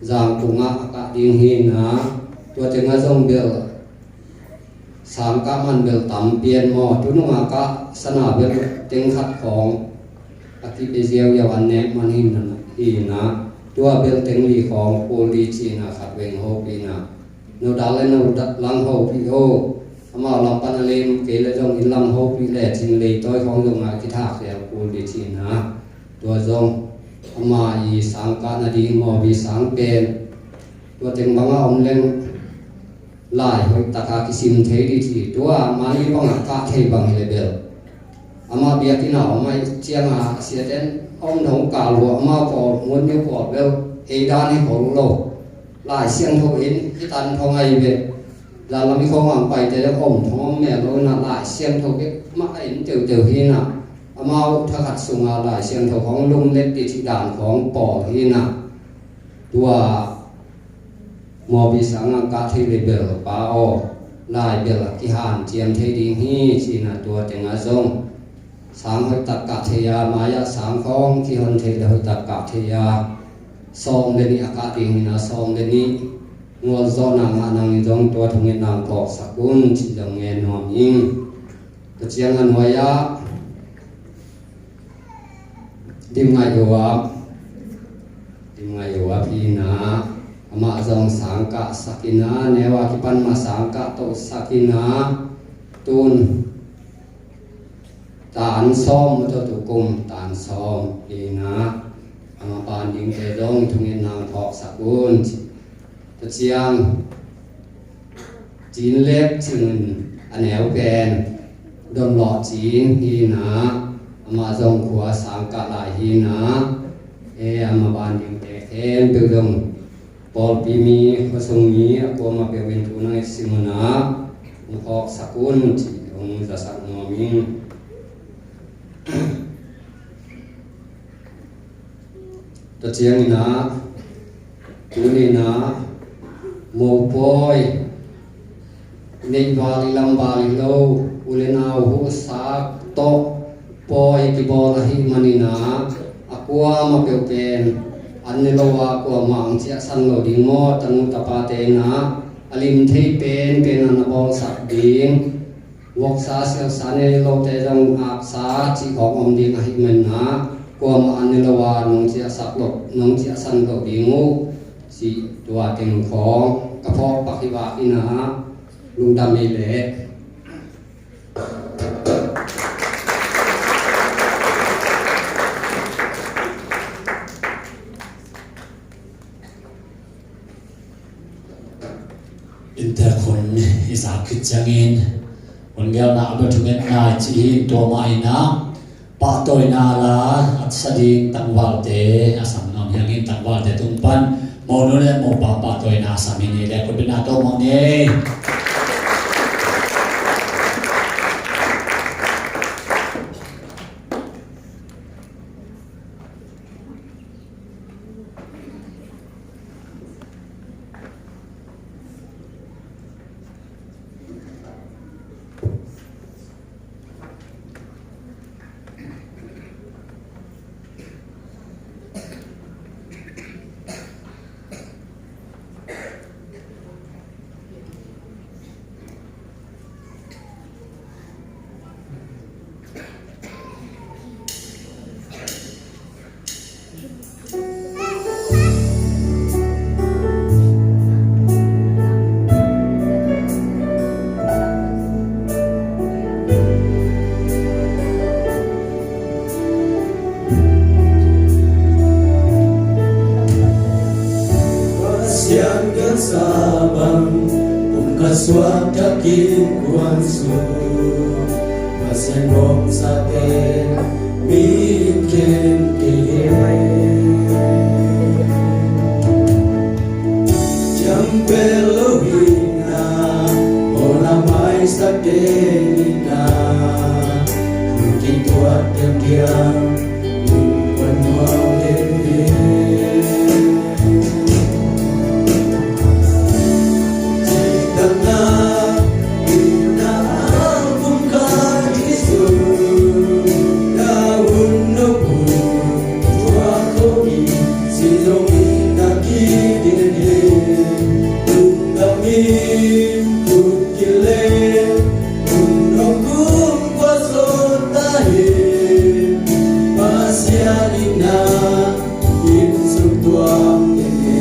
Zangkung ah a kah ding hi in a tua teng a zong bel sang kah man bel tam pian maw tu nung a kah sana bel teng khat khawng a kipia ziauziau an nek man hi in a tua bel teng li khawng kul di ci in a khat veng hopih in a No dak le no dak lang hopih o. Amau lam pan a lem kei le zong in lam hopih le cin lei tawi khawng zong a kithak lel kul di cin a. Tua zong ama i sang kah nading Mawbi sang pen tua teng bang a om leng lai hoih taka kisim thei di ci. Tua mani bang a kah thei bang hi le bel. Amah biakinn a om ahih ciangin a siaten a om thong kal uh amah pawl mun ni pawl bel ei dan hi khol lo. Lai Siangtho in hi tan thong ahi ve. Zan lam i khawng ang paite om thong om mel lo in a Lai Siangtho bek mah a in teuteu hi in a amau thakhat sungah Lai Siangtho khawng lum let ti ci dan khawng pawl hi in a tua Mawbi sang a kah thei le bel pa aw, lai bel a kihan ciam thei ding hi ci in a tua teng a zong sang hoih tak kah thei a, mai-ah sang khawng kihon thei le hoih tak kah thei a, sawm le nih a kah ding hi in a sawm le nih ngual zawhna ngah nang in zong tua thungetna phawksak un ci zong ngen nuam ing. Tua ciang a nuai-ah Dim Ngai Uap, Dim Ngai Uap hi in a, amah zong sang kahsak in a, neu a kipan mah sang kah tohsak in a, tun tan sawm, mawtaw tu kum tan sawm hi in a, amah ban dingte zong thungetna phawksak un. Tua ciang Cin Lek Cin a neu pen Don Lawh Cin hi in a, amah zong khua sang kah lai hi in a, e amah ban dingte khempeuh zong pawlpi mi, khuasung mi a kuamah peuh in thu nang i sim un a, hong phawksak un ci hong zasak nuam ing. Tua ciangin a, tuni in a, mopawi, neih val i lam val i lo, u le nau huhsak tawh pawi kibawl ahih manin a, a kuamah peuh pen an ne lo a, kuamah ang ciahsan lo ding maw, tanu tapate in a, a lim thei penpen a na bawlsak ding. Voksa siausa nei lote zong aksa cih khawng om ding ahih manin a, kuamah an ne lo a nong ciahsak loh, nong ciahsan loh ding uh cih tua teng khawng ka phawk pak hi vak in a, lungdam ei leh. Ciangin hun gelna a bia thungetna i cih hi. Tua mah in ah pahtawina la a sa ding tangvalte a sam nuam hi hangin tangvalte tung pan monu le mopa pahtawina a sam hi ni. Le kutbetna tawh mawh ni. Pasian gelsa bang, kum khat suak takin kuan sung, Pasian gawmsate mi in khen kei hi. Ciang pel lo hi na, mawhna maisak te ni na, lungkim tuat diamdiam, lungkuan nuam den hi. Cihtakna, ina a kum khat hi sung, na hun nop hun, tua ko in, si zong ina ki den hi. Lungdam in, Pasian in na inn sung tuam den hi.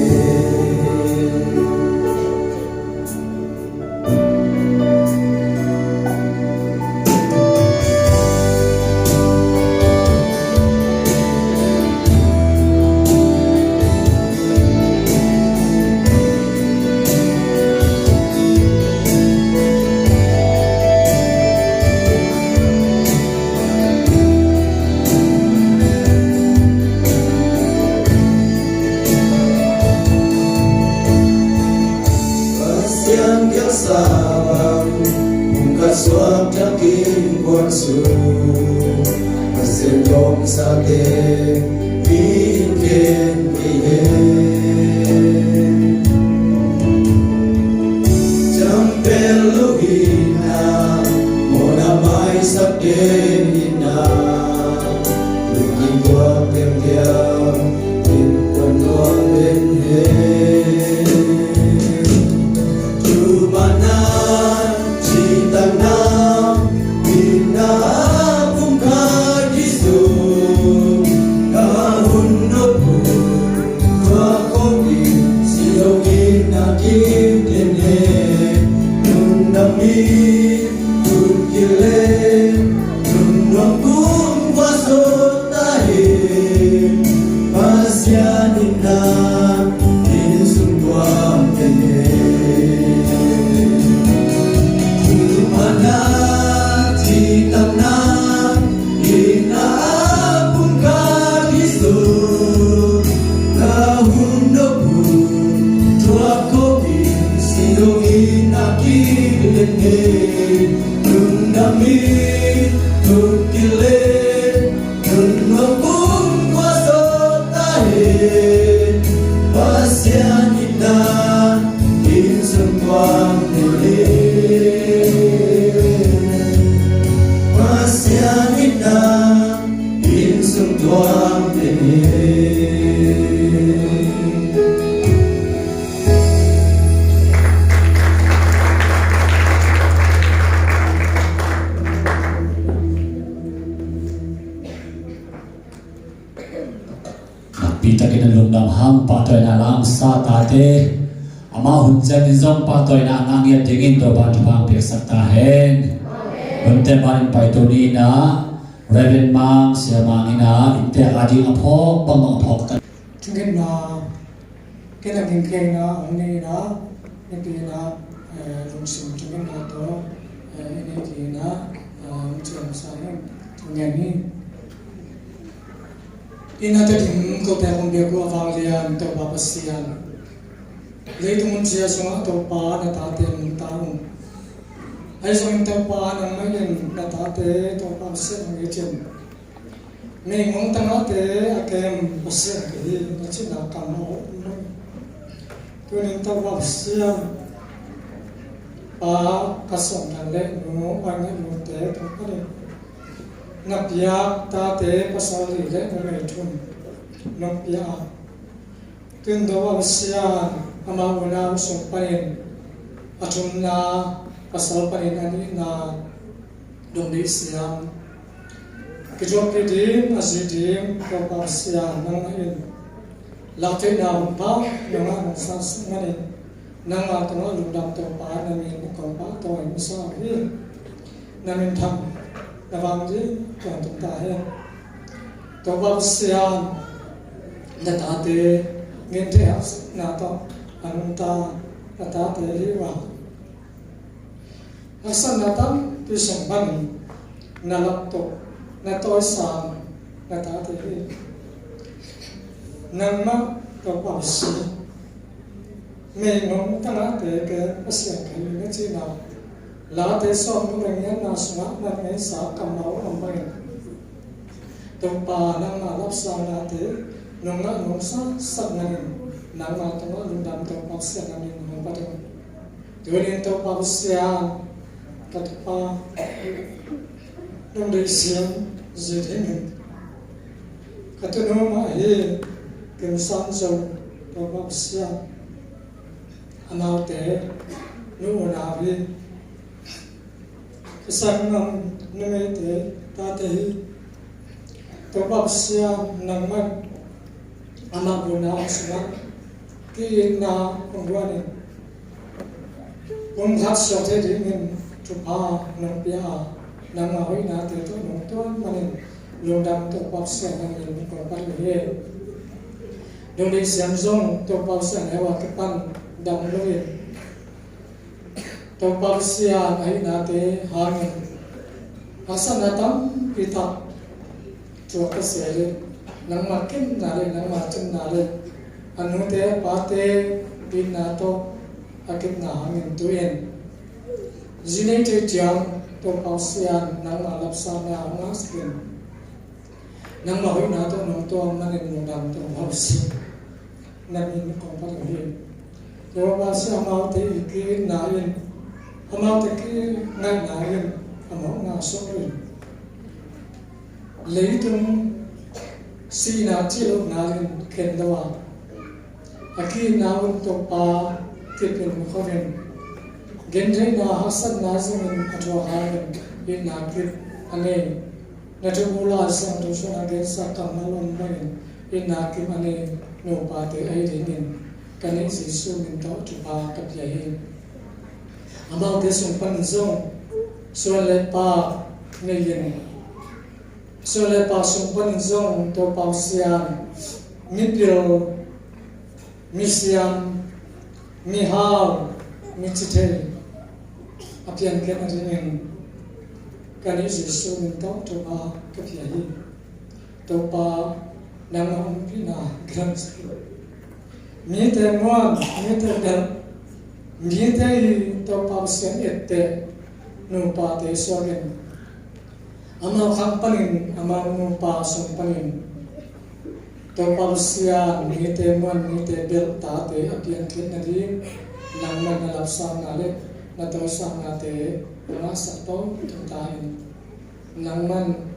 Pasian gelsa bang, kum khat suak takin kuan sung, Pasian gawmsate mi in khen kei hi. Ciang pel lo hi na, mawhna maisak te ni na, lungkim tuak diamdiam, lungkuan nuam den hi. Tua mah na, cihtakna, ina a kum khat hi sung, na hun nop hun, tua ko in, si zong ina ki den hi. Lungdam in, Pasian in na inn sung tuam den hi. Tua mah na, cihtakna, ina a kum khat hi sung, na hun nop hun, tua ko in, si zong ina ki den hi. Lungdam in, lungkim in, lungnuam kum kua sawt ta hen. Pasian in na inn sung tuam den hi. Pasian in na inn sung tuam den hi. Nakpi takin a lungdam hang pahtawina lamsa tate, amah hun ciangin zong pahtawina a ngah ngiat dingin Topa'n thupha piaksak ta hen. Hunte manin pai tuni in ah Reverend Mang, Sia Mang in ah innte a ding a phawk bangbang a phawk ta. Thungetna, kei na gingkheina hong nei in ah, Nipi in ah, Eh, lungsim tung in a to, eh, ini dina, eh, ciam sa in, ngen hi. Ina te ding ko te kong bia ko a vang lian Topa Pasian. Leitung mun sia sungah Topa na tate mun ta un. Ai sungin Topa nangmah in na tate Topa Pasian hong i cin. Mei ngong tangate a kem Pasian ka hi na cina kam a om. Tunin Topa Pasian pa ka song dan le nu ai ngai nu te Topa ni. Na piak tate pasal li le numei thum nong pia a. Tun Topa Pasian amau unau sung panin a thumna pasal panin a nihna dong deih siam. Kituakpih ding a zi ding Topa Pasian nangmah in laktheihna hun pha nangmah nong sang sung manin nangmah tungah lungdam Topa na min kong pahtawi masa hi. Na min thang na vang ding tuan tung ta hen. Topa Pasian na tate ngin thei haksatna tawh a nungta na tate hi uh a. Haksatna tampi sung pan na laptoh na tawisang na tate hi. Nangmah Topa Pasian. Mei ngong tangate ke Pasian ka hi na cina late sawm nung le ngianna sungah na ngeisa kammal om bangin Topa nangmah lapsang nate nong ngah nong sa sak manin nangmah tungah lungdam Topa Pasian na min hong phat un. Tunin Topa Pasian ka Topa nong deih siam zi dingin ka tunu mah hi. Kim San Zo Topa Pasian amaute nu unau hi. Ka sang ngam numeite tate hi. Topa Pasian nangmah amah unau sungah ki-itna hong guanin pumkhat suak thei dingin thupha nong pia a, nangmah hoihnate tawh nong tuan manin lungdam Topa Pasian na min kong phat uh hi. Nong deih siam zong Topa Pasian heu a kipan dam loin Topa Pasian a hihnate hangin haksatna tampi tak tuak ka sia le nangmah kimna le nangmah cimna le a nute a pate itna tawh a kipna hangin tu-in zi nei thei ciang Topa Pasian nangmah lapsangna hong ngahsak in nangmah hoihna tawh nong tuam manin lungdam Topa Pasian na min kong phat uh hi. Topa Pasian amaute i ki-itna in amaute ki-ngaihna in a mawhna sawh in leitung sihna cih lohna in khen lo a, a ki-itna un Topa kip in khuavin gentheihna haksatna zongin a thuak hangin itna kip a nei. Na thu bula sang thu suna gensa kammal om bangin itna kip a nei nupate ahi dingin ka nih Jesu min tawh thupha ka pia hi. Amaute sung panin zong suan le pak nei in suan le pak sung panin zong Topa Pasian mipil misiam mihau micithei a piankhiat a dingin ka nih Jesu min tawh thupha ka pia hi. Topa nangmah ompihna ka dam sak hi. Mite muan mite belh mite i Topa Pasian etteh nupate suakin amau khang panin amau nupa sung panin Topa Pasian mite muan mite belh tate a piankhiat nading nangmah na lapsangna le na tawisangnate na ngahsak tawh tung ta in nangman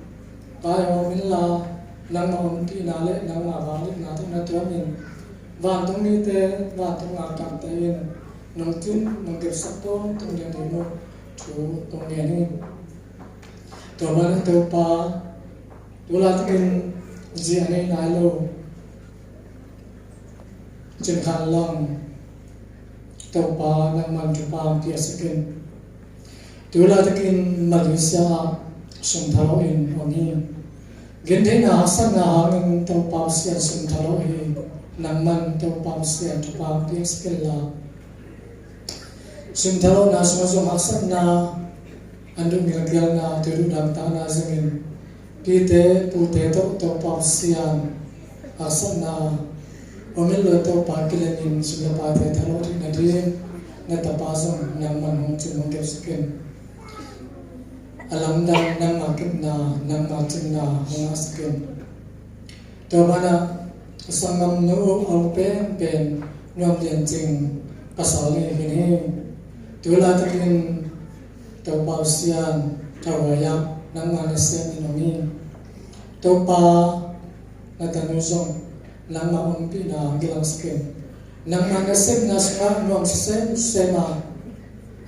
vaihawm inla nangmah ompihna le nangmah vangliatna tawh na tuamin vantung mite vantung a kamte in nong tlin nong kepsak tawh tung ding ding uh thu kong ngen hi. Tua manin Topa tu laitakin zi a nei nai lo Cin Khan Lang Topa nangman thupha hong piaksak in. Tu laitakin Malaysia ah sum thalo in om hi. Gentheihna haksatna hangin Topa Pasian sum thalo hi. Nangman Topa Pasian thupha hong piaksak inla Sumthalohna sungah zong haksatna, an duh ngilkialna, tuiduh dangtakna zongin pite pute tawh Topa Pasian haksatna om in lo, Topa kilemin sum le paite thalawh theihna ding na tapa zong nangman hong cing hong kepsak in. A lamdang nangma kepna, nangma cinna hong ngahsak in. Tua banah a sanggamnu a uk penpen Nuam Lian Cing pasal nih hi hi. Tu laitakin Topa Pasian thahuai ah nangma nasem in om hi. Topa, na tanu zong nangma ompihna kilangsak in. Nangma nasepna sungah nuam semsem a,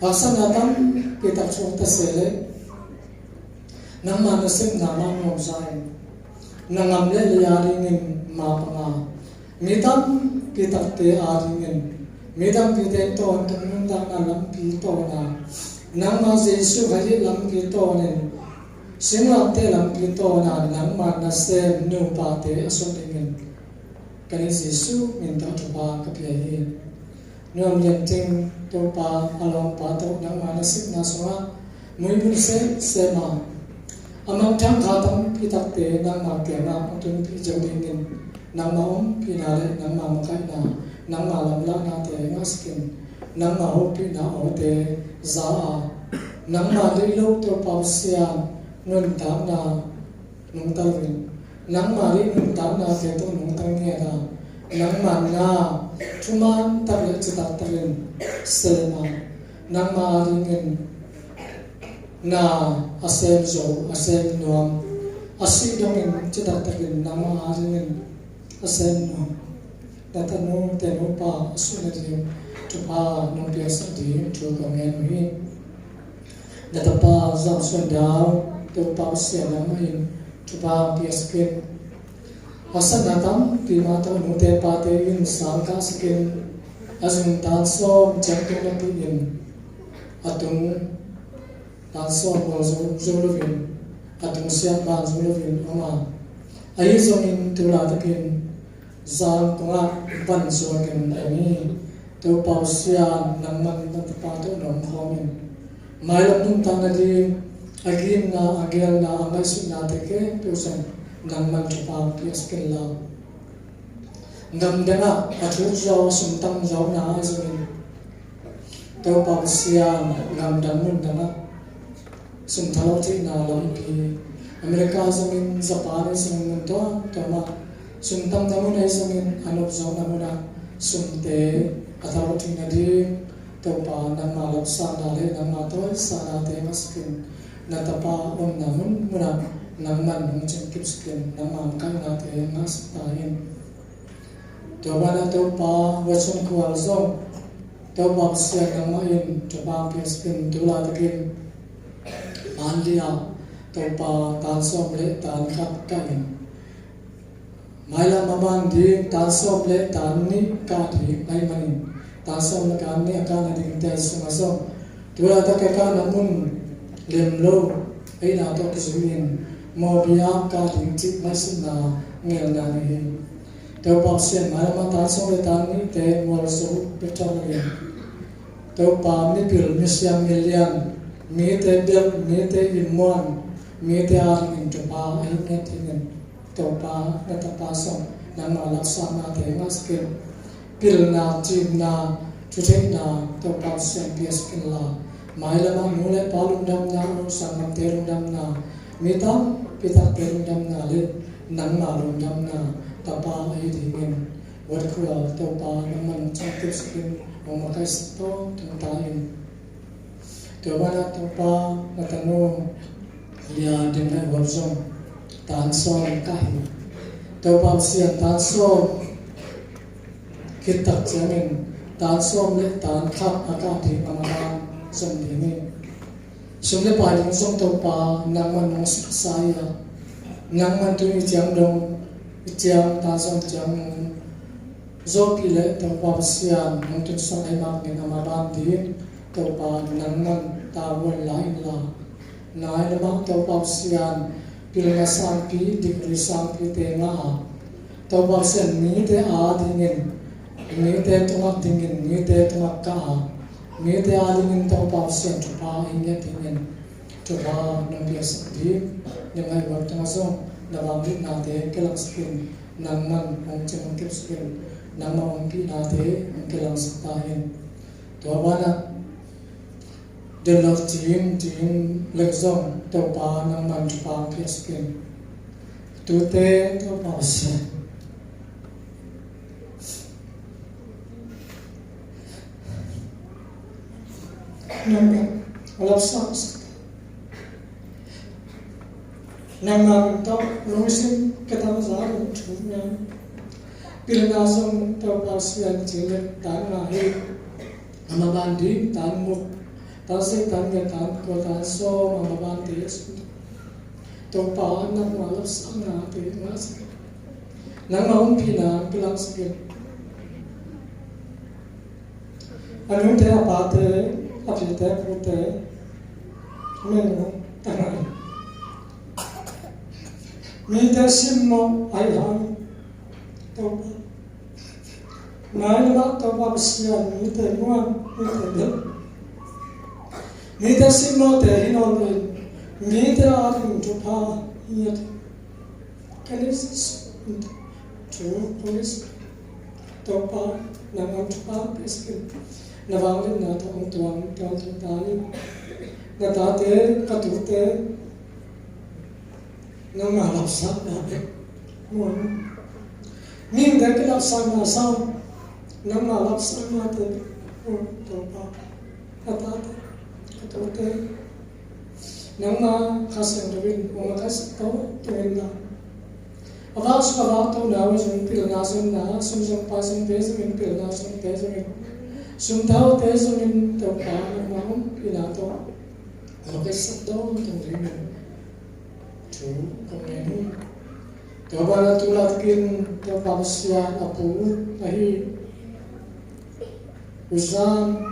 haksatna tampi tak thuak ta se leh nangma nasepna mah nuam za in, na ngam le lei adingin mapang a, mi tampi takte adingin, mi tampite tawntung, nuntakna lampi tawn a, nangma Jesuh Khazih lampi tawnin, singlamteh lampi tawn a, nangma nasem nupate a suah dingin ka Ni Jesuh min tawh thupha ka pia hi. Nuam Lian Cing, Topa, a lawmpa tawh nangma nasepna sungah muibun semsem a, a mangthang kha tampi takte nangma kiangah hong tunpih zo dingin, nangma ompihna le nangma makaihna, nangma lamlahnate ngahsak in. Nangma hopihna awte za a, nangma deih lo Topa Pasian nuntakna nungta lo in, nangma deih nuntaknate tawh nungta ngiat a, nangma na thuman tak le citak takin sem a, nangma adingin na a sem zo, a sem nuam, a sih dongin citak takin nangma adingin a sem nuam, na tanu te nupa a suah nading thupha nong piaksak ding thu kong ngen uh hi. Na tapa Zam Suan Dau, Topa Pasian nangmah in thupha piaksak in. Haksatna tampi mah tawh nute pate in sang kahsak in, a zung tan sawm ciang tung napi in, a tung tan sawm mual zo, zo lo in, a tung siah ban zo lo in om a. Ahi zongin tu laitakin zan tungah van zuakin om hi. Topa Pasian, nangman na tapa tawh na om khawm in. Mailam nuntakna ding a ginna, a gelna, a ngaihsutnate khempeuh zong nangman thupha piaksak in la, gamdangah a thuk zaw, a sum tam zawhna ahi zongin, Topa Pasian, gamdang mundangah sum thalawh theihna lampi, America zongin, Japan ahi zongin, mun tuamtuamah sum tamna mun ahi zongin, a nop zawhna munah sumte a thalawh theihna ding Topa, nangma lapsakna le nangma tawisahnate ngahsak in. Na tapa omna mun munah nangman hong cing kipsak in, nangma makaihnate ngahsak ta in. Tua banah Topa, Watson Khual zong Topa Pasian nangmah in thupha piaksak in. Tu laitakin Manlia Topa, tan sawm le tan khat kah in, mailam a ban ding tan sawm le tan nih kah ding ahih manin, tan sawm le tan nih a kahna dingte sungah zong tu laitak a kahna mun lem lo ahihna tawh kizui in, Mawbi ah kah ding cih ngaihsutna ngelna nei hi. Topa Pasian, mailam a tan sawm le tan nihte mual zo bek thawk lo in, Topa, mipil, misiam, milian, mite belh, mite immuan, mite adingin thupha a hih ngiat dingin, Topa, na tapa zong nangma lapsaknate ngahsak in. Pilna, cimna, thutheihna Topa Pasian piaksak in la, mailamah nu le pa lungdamna, sanggamte lungdamna, mi tampi takte lungdamna le nangma lungdamna tapa ahi dingin, Wat Khual Topa, nangman hong cing kipsak in, hong makaihsak tawntung ta in. Tua banah Topa, na tanu Lia Ding Ngai Huap zong tan sawm kah hi. Topa Pasian, tan sawm khit tak ciangin tan sawm le tan khat a kah ding a maban zong ding hi. Sum le pai ding zong Topa, nangman nong siksa hi a, nangman tu i ciang dong, i ciang tan sawm ciang nong zawhpih leh Topa Pasian nong tunsak ahih manin a maban ding Topa, nangman tavuan la in la, nai lamah Topa Pasian pilna sangpi, degree sangpite ngah a, Topa Pasian mite adingin, mite tungah dingin, mite tungah kah a, Mite adingin Topa Pasian thupha i nget dingin thupha nong piaksak ding, na ngaihsut tungah zong na vangliatnate kilangsak in, nangman hong cing hong kepsak in, nangmah hong pihnate hong kilangsak ta in. Tua banah delot cing cing lek zong Topa nangman thupha hong piaksak in. Tute Topa Pasian nangmah a lapsang nangmah tawh lungsim ka tangza lungthum na pilna zong Topa Pasian cing lek tan mah hi. A maban ding tan muk, tan sik, tan ngiat, tan kua, tan sawm, a mabante Topa nangmah lapsang nate ngahsak in, nangmah hong pihna kilangsak in. A nute, a pate, a pite, a pute, a menu tangah in, mite simmawh ahi hang Topa, nai na mah Topa Pasian, mite muan, mite bel, mite simmawhte hi nawn lo in, mite ading thupha hi ngiat. Ka ni thu kong ni Topa, nangmah thupha piaksak in, na vangliatna tawh hong tuang tuang tuang ta in. Na tate, ka tute nangmah lapsang nate muan. Mihingte kilapsang na sang, nangmah lapsang nate muan Topa. Ka tate, ka tute nangmah Kha Siangtho in hong makaihsak to tuin la. A vak sung a vak tona uh zong pilna zong na, sum zong pai zongte zongin, pilna zongte zongin, sum thaute zongin Topa nangmah hong pihna tawh hong makaihsak to tuin la. Thu kong ngen hi. Tua banah tu laitakin Topa Pasian, a pu ahi U Zam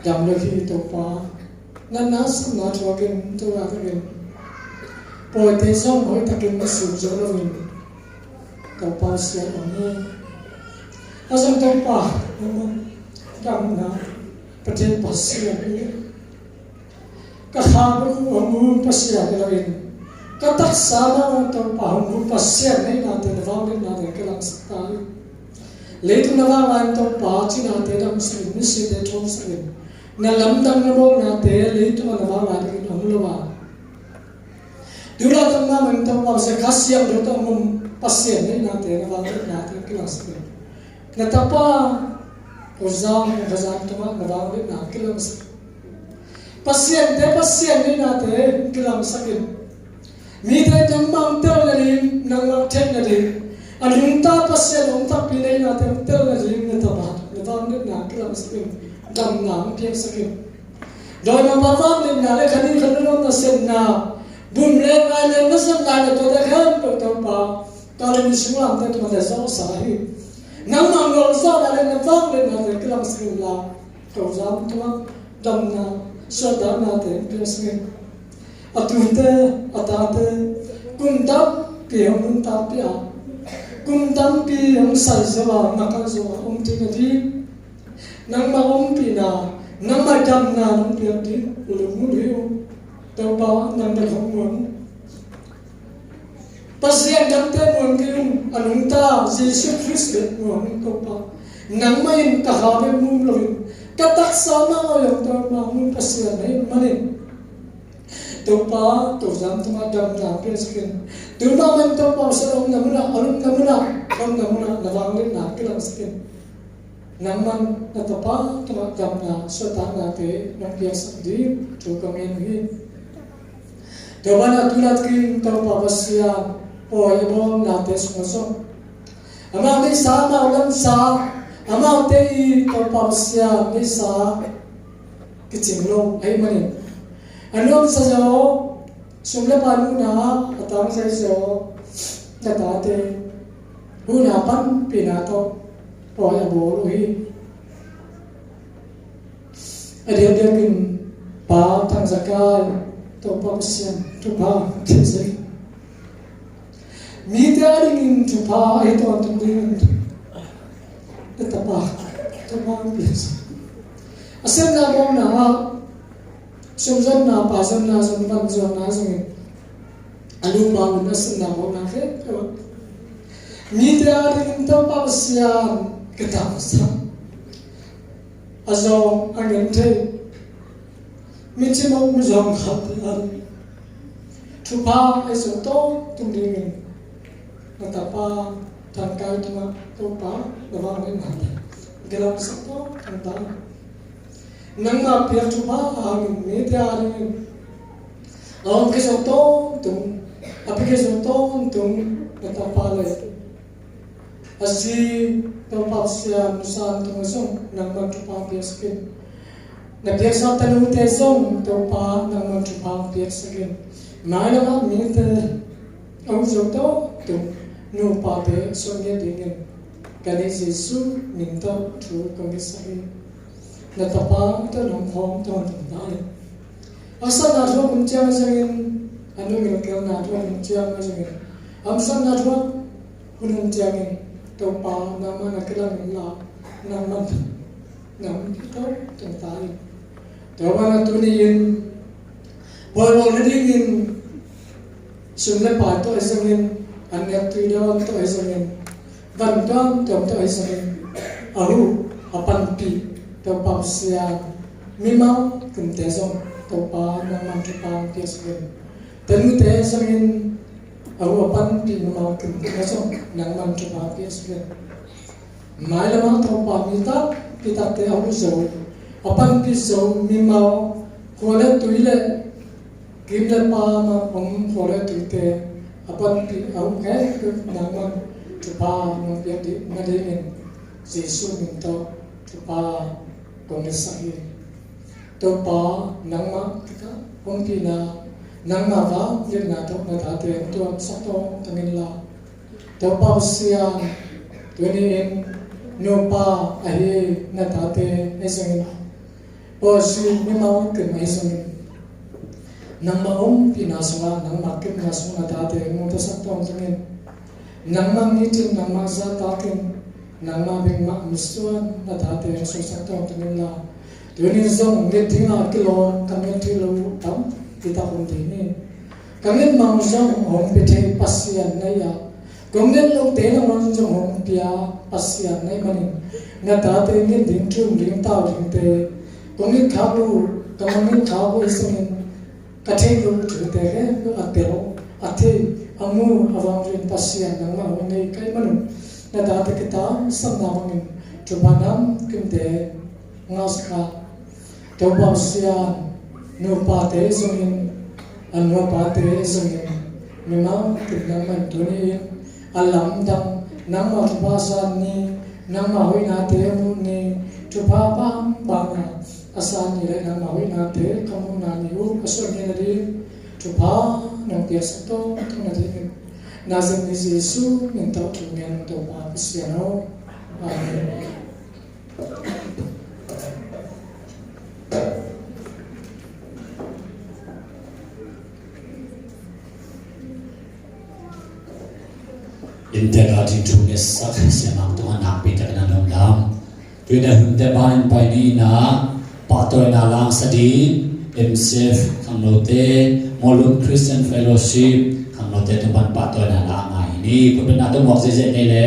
dam lo hi Topa. Natna satna thuakin tu laitakin pawite zong hoihtakin na sim zo loin Topa Pasian om hi. A zong Topa nangmah damna pate Pasian hi. Ka kha bek uh hong mu Pasian hi loin, ka taksa mah Topa hong mu Pasian na hihnate, na vangliatnate kilangsak ta in. Leitung na vak lai-in Topa cinate damsak in, misite thuaksak in, na lamdang na bawlnate leitungah na vak lai dingin hong lo a, tu laitak mah bangin Topa Pasian, Kha Siangtho tawh hong om Pasian na hihnate, na vangliatnate kilangsak in. Na tapa U Zam, U Zam tungah na vangliatna kilangsak in. Pasiante Pasian na hihnate kilangsak in. Mite nangmah hong tel nading, nangmah hong theih nading, a nungta Pasian hong takpi na hihnate hong tel nading na tapa, na vangliatna kilangsak in. Damna hong piaksak in. Dawimangpa vangliatna le kha nih kha nunung na sepna, bum le ngai le na zat lai na tuate khempeuh Topa, tua le ni sunglamte tungah na zawhsa hi. Nangmah hong zawhna le na vangliatnate kilangsak in la, ka U Zam tungah damna, suahtaknate hong piaksak in. A tute, a tate, kum tampi hong nuntakpih a, kum tampi hong sai zo a, hong nakal zo a om theih nading, nangmah ompihna, nangmah damna nong piak ding lunggulh hi ung. Topa, nang bek hong muan. Pasian dangte muan kei ung, a nungta Jesu Khrist bek muan ung Topa. Nangmah in ka kha bek mu loin, ka taksa mah a om Topa, mu Pasian na hih manin Topa, tua Zam tungah damna piaksak in. Tua mah bangin Topa Pasian omna munah, a omna munah, omna munah na vangliatna kilangsak in. Nangman na tapa tungah damna, suahtaknate nong piaksak ding thu kong ngen uh hi. Tua banah tu laitakin Topa Pasian, pawi a bawlnate sungah zong amau neihsa, amau lamsa, amaute i Topa Pasian neihsa kicing lo ahih manin, a nuamsa zaw, sum le pai muhna a tangzai zaw na tate huhna panpihna tawh pawi a bawl uh hi. A diakdiakin Pa Thang Za Kai, Topa Pasian thupha khin zel. Mite adingin thupha ahi tawntung dingin na tapa A sepna mawkna ah sum zonna, pai zonna, zon van zonna zongin a lungmang un a sepna mawkna khempeuh ah mite adingin Topa Pasian ka tangsak a zawng a ngen thei, mi cimawh mi zawng khatte ading thupha ei zong tawntung dingin na tapa Thangkai tungah Topa na vangliatna ka langsak tawntung ta. Nangma piak thupha hangin mite adingin a om khia zong tawntung, a pia khia zong tawntung na tapa le a zi Topa Pasian, nusa tungah zong nangman thupha piaksak in. Na piaksa tanute zong Topa nangman thupha piaksak in. Mailam ah mite a ut zo tawntung nupate suan ngiat dingin ka neih Jesu min tawh thu kong ngetsak hi. Na tapa tawh nong khawm tawntung ta in. A haksatna thu a om ciang ahi zongin, a nungkimna thu a om ciang ahi zongin, a haksatna thu a om ciangin Topa nangman na kilang in la, nangman nang kito tungta in. Tua banah tuni-in pawi bawl nadingin sum le pai tawh ahi zongin, an ngettui le on tawh ahi zongin, van tuamtuam tawh ahi zongin, a huh a panpih Topa Pasian, mimal kimte zong Topa nangman thupha piaksak in. Tanute zongin a huh a panpih mimal kimte zong nangman thupha piaksak in. Mailam ah Topa mi tampi takte a huh zo, a panpih zo mimal, khua le tui le kim le paam a om khua le tuite a panpih a huh khempeuh nangman thupha nong piak ding nadingin Jesu min tawh thupha kong ngetsak hi. Topa nangmah kikah ompihna, nangmah vangliatna tawh na tate hong tuamsak tawntung in la. Topa Pasian, tuni-in nupa ahi na tate ahi zongin, pawi zui mimal kim ahi zongin, nangmah ompihna sungah, nangmah kepna sungah na tate hong mawhsak tawntung in. Nangmah nitin, nangmah zahtakin, nangmah bek mah misuan na tate hong suaksak tawntung in la. Tuni-in zong nget ding a kilawm, ka nget theih loh uh tampi tak om ding hi. Ka nget mang zong hong pia thei Pasian na hi a, kong nget lohte nangawn zong hong pia Pasian na hih manin, na tate nget ding, thum ding, tau dingte kong nget khak loh uh, ka mangngilh khak uh ahi zongin, ka theih loh thute khempeuh a tel, a thei, a mu, a vanglian Pasian nangmah hong nei ka hih manun, na tate kitangsapna bangin thupha namkimte ngahsak a. Topa Pasian, nupate zongin, a nu a pate zongin, mimal kim nangmah in tuni-in a lamdang, nangmah thupha a san ni, nangmah hoihnate a muh ni, thupha bangbang a a san ni le nangmah hoihnate ka muhna ni uh ka suan ngiat nading thupha nong piaksak tawntung nadingin, Nazareth mi Jesu min tawh thu ngen, Topa Pasian aw. Amen. Innte ka ding thu ngetsak Sia Mang tungah nakpi takin a lungdam. Tuni a hunte ban in pai ni in ah, pahtawina la sa ding M C F khangnote, Mawlum Christian Fellowship khangnote tung pan pahtawina la ngai ni. Khutbetna tung muak zeizei ni le.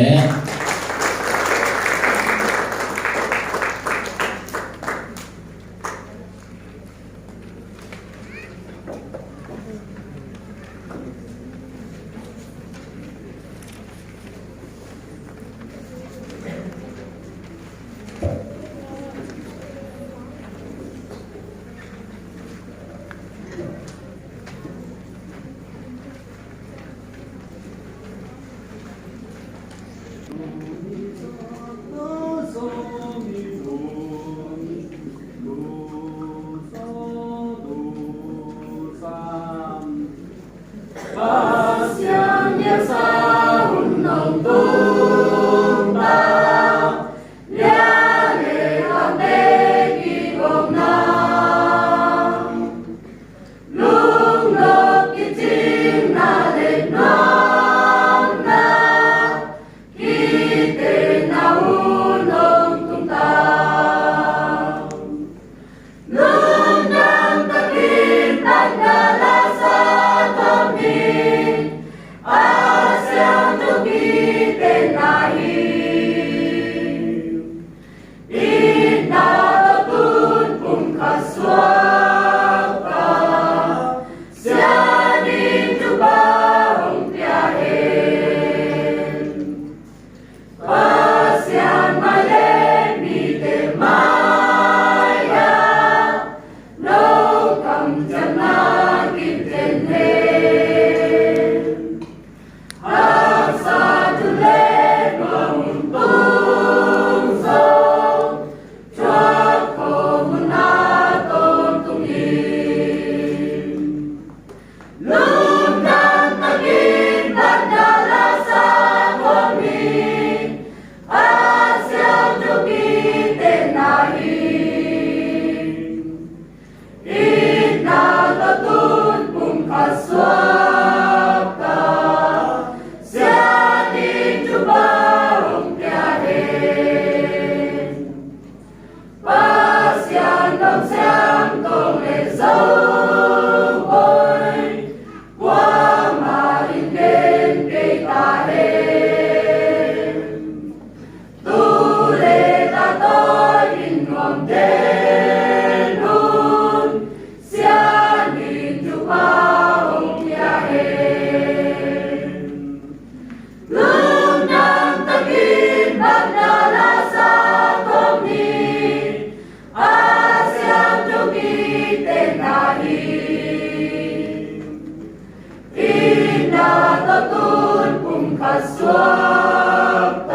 Pasuakta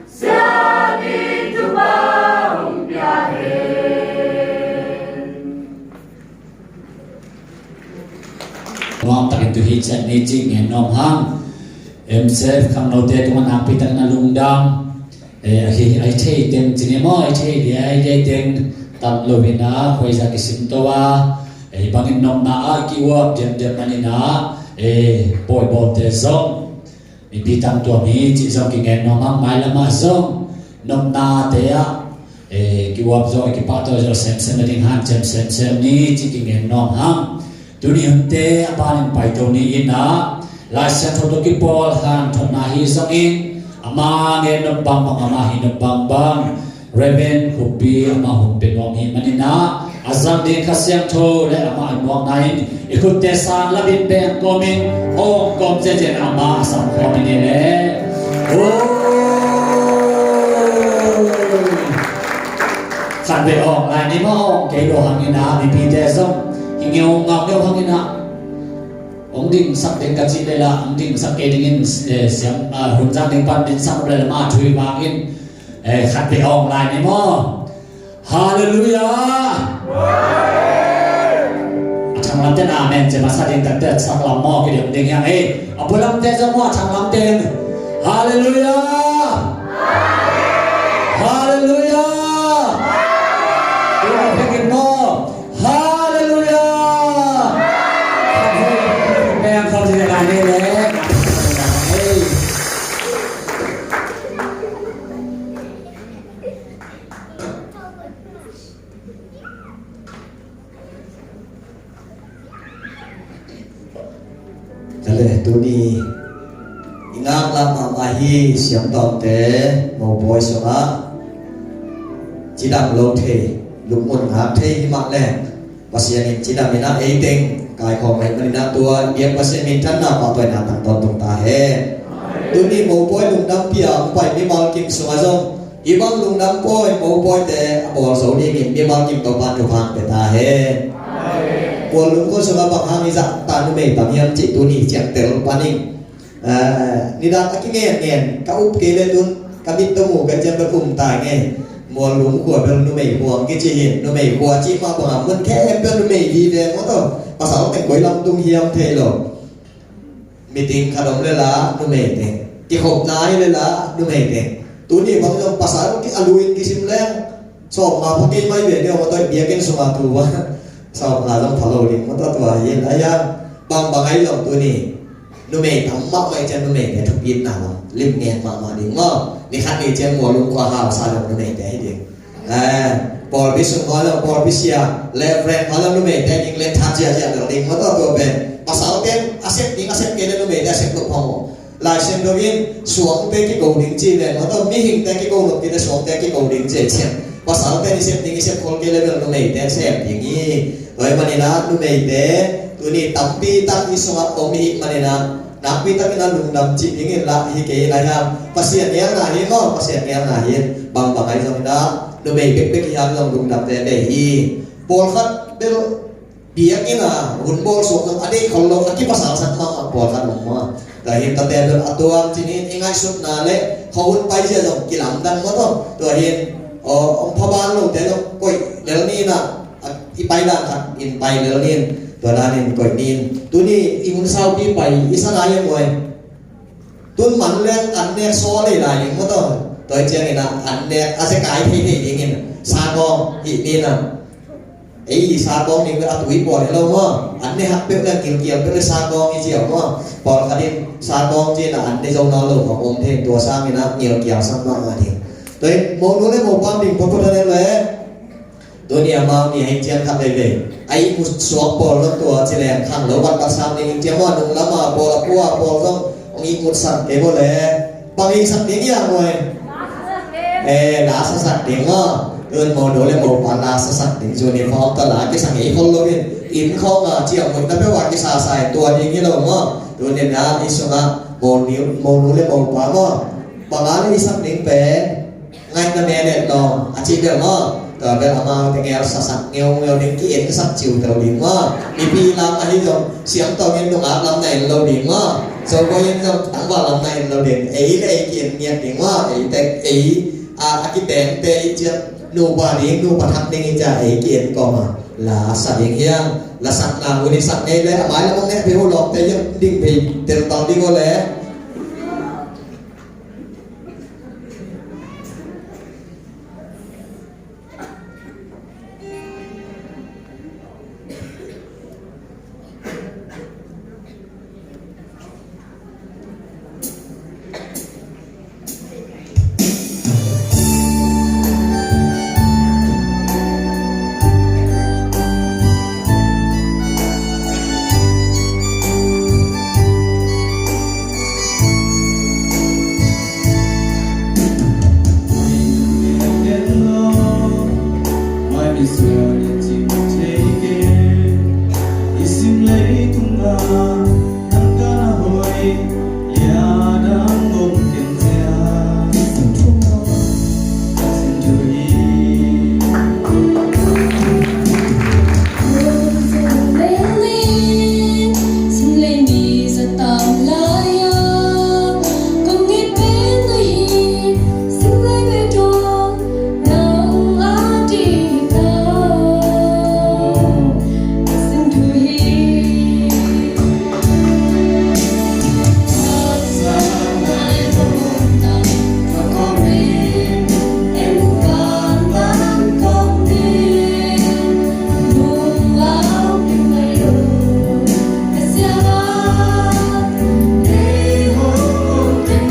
sianin thupha hong pia hen. Nuam takin tu hi ciat ni ci ngen nuam hang. M C F khangnote tungah nakpi takin a lungdam. Eh, a hi, a hi thei teng ci ni maw, a hi thei liai liai teng tam lo hi na, khuaizah kisim to a. Eh, bangin nopna ah ki-uap diamdiam manin ah, eh, pawibawlte zong mipi tangtuam hi cih zong kingen nuam hang, mailam ah zong nopnate ah, eh, ki-uap zaw, kipahtawi zaw semsem nading hanciam semsem ni cih kingen nuam hang. Tuni hunte a panin paito ni in ah, Lai Siangtho tawh kipawl hanthotna hi zongin, ama ngen nop bangbang, ama hi nop bangbang, Reverend Khup Pi ama hun pia nuam hi manin ah, a zang ding Kha Siangtho le ama i muakna in i khutte sang lamin beng kawmin awng kawm ciacian ama a sam khawm in hi le. Oi. Khat vei awng lai ni maw, awng kei lo hangin ah, mipite zong hi ngeungau ngeu hangin ah, hong dingsak ding ka cih leh lah, hong dingsak kei dingin, eh, siam, ah, hun zang ding pan dingsak leh lah, mah thu hi vangin, eh, khat vei awng lai ni maw. Halleluiah. A thanglamte in amen ci masa ding, takte a thanglam maw, kidem ding hiang, eh, a pualamte zong maw, a thanglamte in, Halleluiah. Halleluiah. Tua a phekin maw, Halleluiah. Khat vei, beng khawm ci le ngai ni le. Ka le tuni i ngaklah mahmah hi, siangtawngte mopawi sungah cidam lo thei, lungmuan ngak thei hi mah le, Pasian in cidam in ah ei teng kaikhawm ahih manin ah tua i biak Pasian minthanna pahtawina tang tawntung ta hen. Tuni mopawi lungdampi a hong pai mimal kim sungah zong hih bang lungdam pawi mopawite a bawl zo dingin mimal kim Topa'n thupha hong pia ta hen. Pawl lungkul sungah bang hang i zahta numei tam hiam cih tuni ciangtel panin, eh, nidang a kingenngen ka up kei le tun ka mit tawh mu ka ciang bel um ta ngei. Mual lum khua bel numei khua ang kici hi, numei khua cih mah bangah mun khempeuh numei vive maw taw. Pasal teng koi lam tung hiam thei lo. Meeting khat om le la numei teng, kikhopna hi le la numei teng. Tuni bang zong pasal ki a luin kisim leng sawmnga pha kei mai ve deuh maw taw, biakinn sungah tu va sawmnga zong pha lo ding maw taw, tua hi. Ahi hang bangbang ahi zong tuni numei tam mahmah i ciang numeite thupitna lam lim ngen mahmah ding maw. Ni khat ni ciang mual lum khua hausa zong numeite hi ding. Eh, pawlpi sung haw zong, pawlpi sia, Reverend haw zong numeite ding le that ziahziah ding maw taw, tua pen pasalte a sep ding a sep kei le numeite a sep loh phamawh. Lai Siangtho in suangte kiko ding ci le maw taw, mihingte kiko loh kei le suangte kiko ding ci ciang, pasalte i sep ding i sep khol kei le bel numeite sep ding hi. Tua ahih manin ah numeite tuni tampi tak i sungah om i hih manin ah nakpi takin a lungdam cih dingin lah hi kei lai hiam. Pasian ngelna hi maw, Pasian ngelna hi. Bangbang ahi zongin ah numei bekbek hi hang zong lungdam veve hi. Pawlkhat bel biakinn ah hun bawl suak zong a deih khol lo, a kipasalsak mahmah pawlkhat om maw. Tua hin tate bel a tuam cinin i ngaihsutna le khuahun paizia zong kilamdang maw taw. Tua hin aw, hong phaban lote zong koih lel ni in ah, a, i pai dan khat in pai lel nin, tua danin koih nin. Tuni i hun saupi pai i sa nai a muai. Tun man leng an nek saw lei lai ding maw taw. Tua hi ciangin ah an nek a zekai thei thei dingin sakawng hih nin ah. Ei sakawng ding a tui pawl hi lo maw. An ne hak peuh le ngilkial peuh le sakawng hi ziau maw. Pawlkhat in sakawng ci-in ah an ne zo nawn lo khawng om thei, tua sangin ah ngilkial sak mahmah ding. Tua hi monu le mopa ding pawlkhat a ne le. Tuni amau ni a hi ciang khat veivei a ihmut suak pawl zong tua ci leng khang lo vat vat sam ding hi ciang maw, nung lam a pawl a pua pawl zong hong ihmut sak kei maw le. Bang ihsak ding hiam muai? Eh, la sasak ding maw. Tun monu le mopa la sasak ding, uniform tawh la kisang hi khol lo in, inn khawng a ciang muihna peuh a kisasa in tua ding hi lo maw. Tuni a i sungah monu, monu le mopa maw, bang a le ihsak ding pen ngaihna menet lawng a cih bel maw. Tua bel amau teng el sasak ngeungeu ding, ki-en sak ciu tau ding maw. Mipi lam ahi zong siangtho in nungak lam na en lo ding maw. Sokoi in zong tangval lam na en lo ding. Ei le ei ki-en ngiat ding maw. Ei tek ei a, a kitengte i ciat nupa ding, nupa thak ding i ciat ei ki-en kawma la sa ding hiang. La sakna hun i sak ngei le a mai lam ong ne pe ho lawkte yam ding pe telpang ding o le.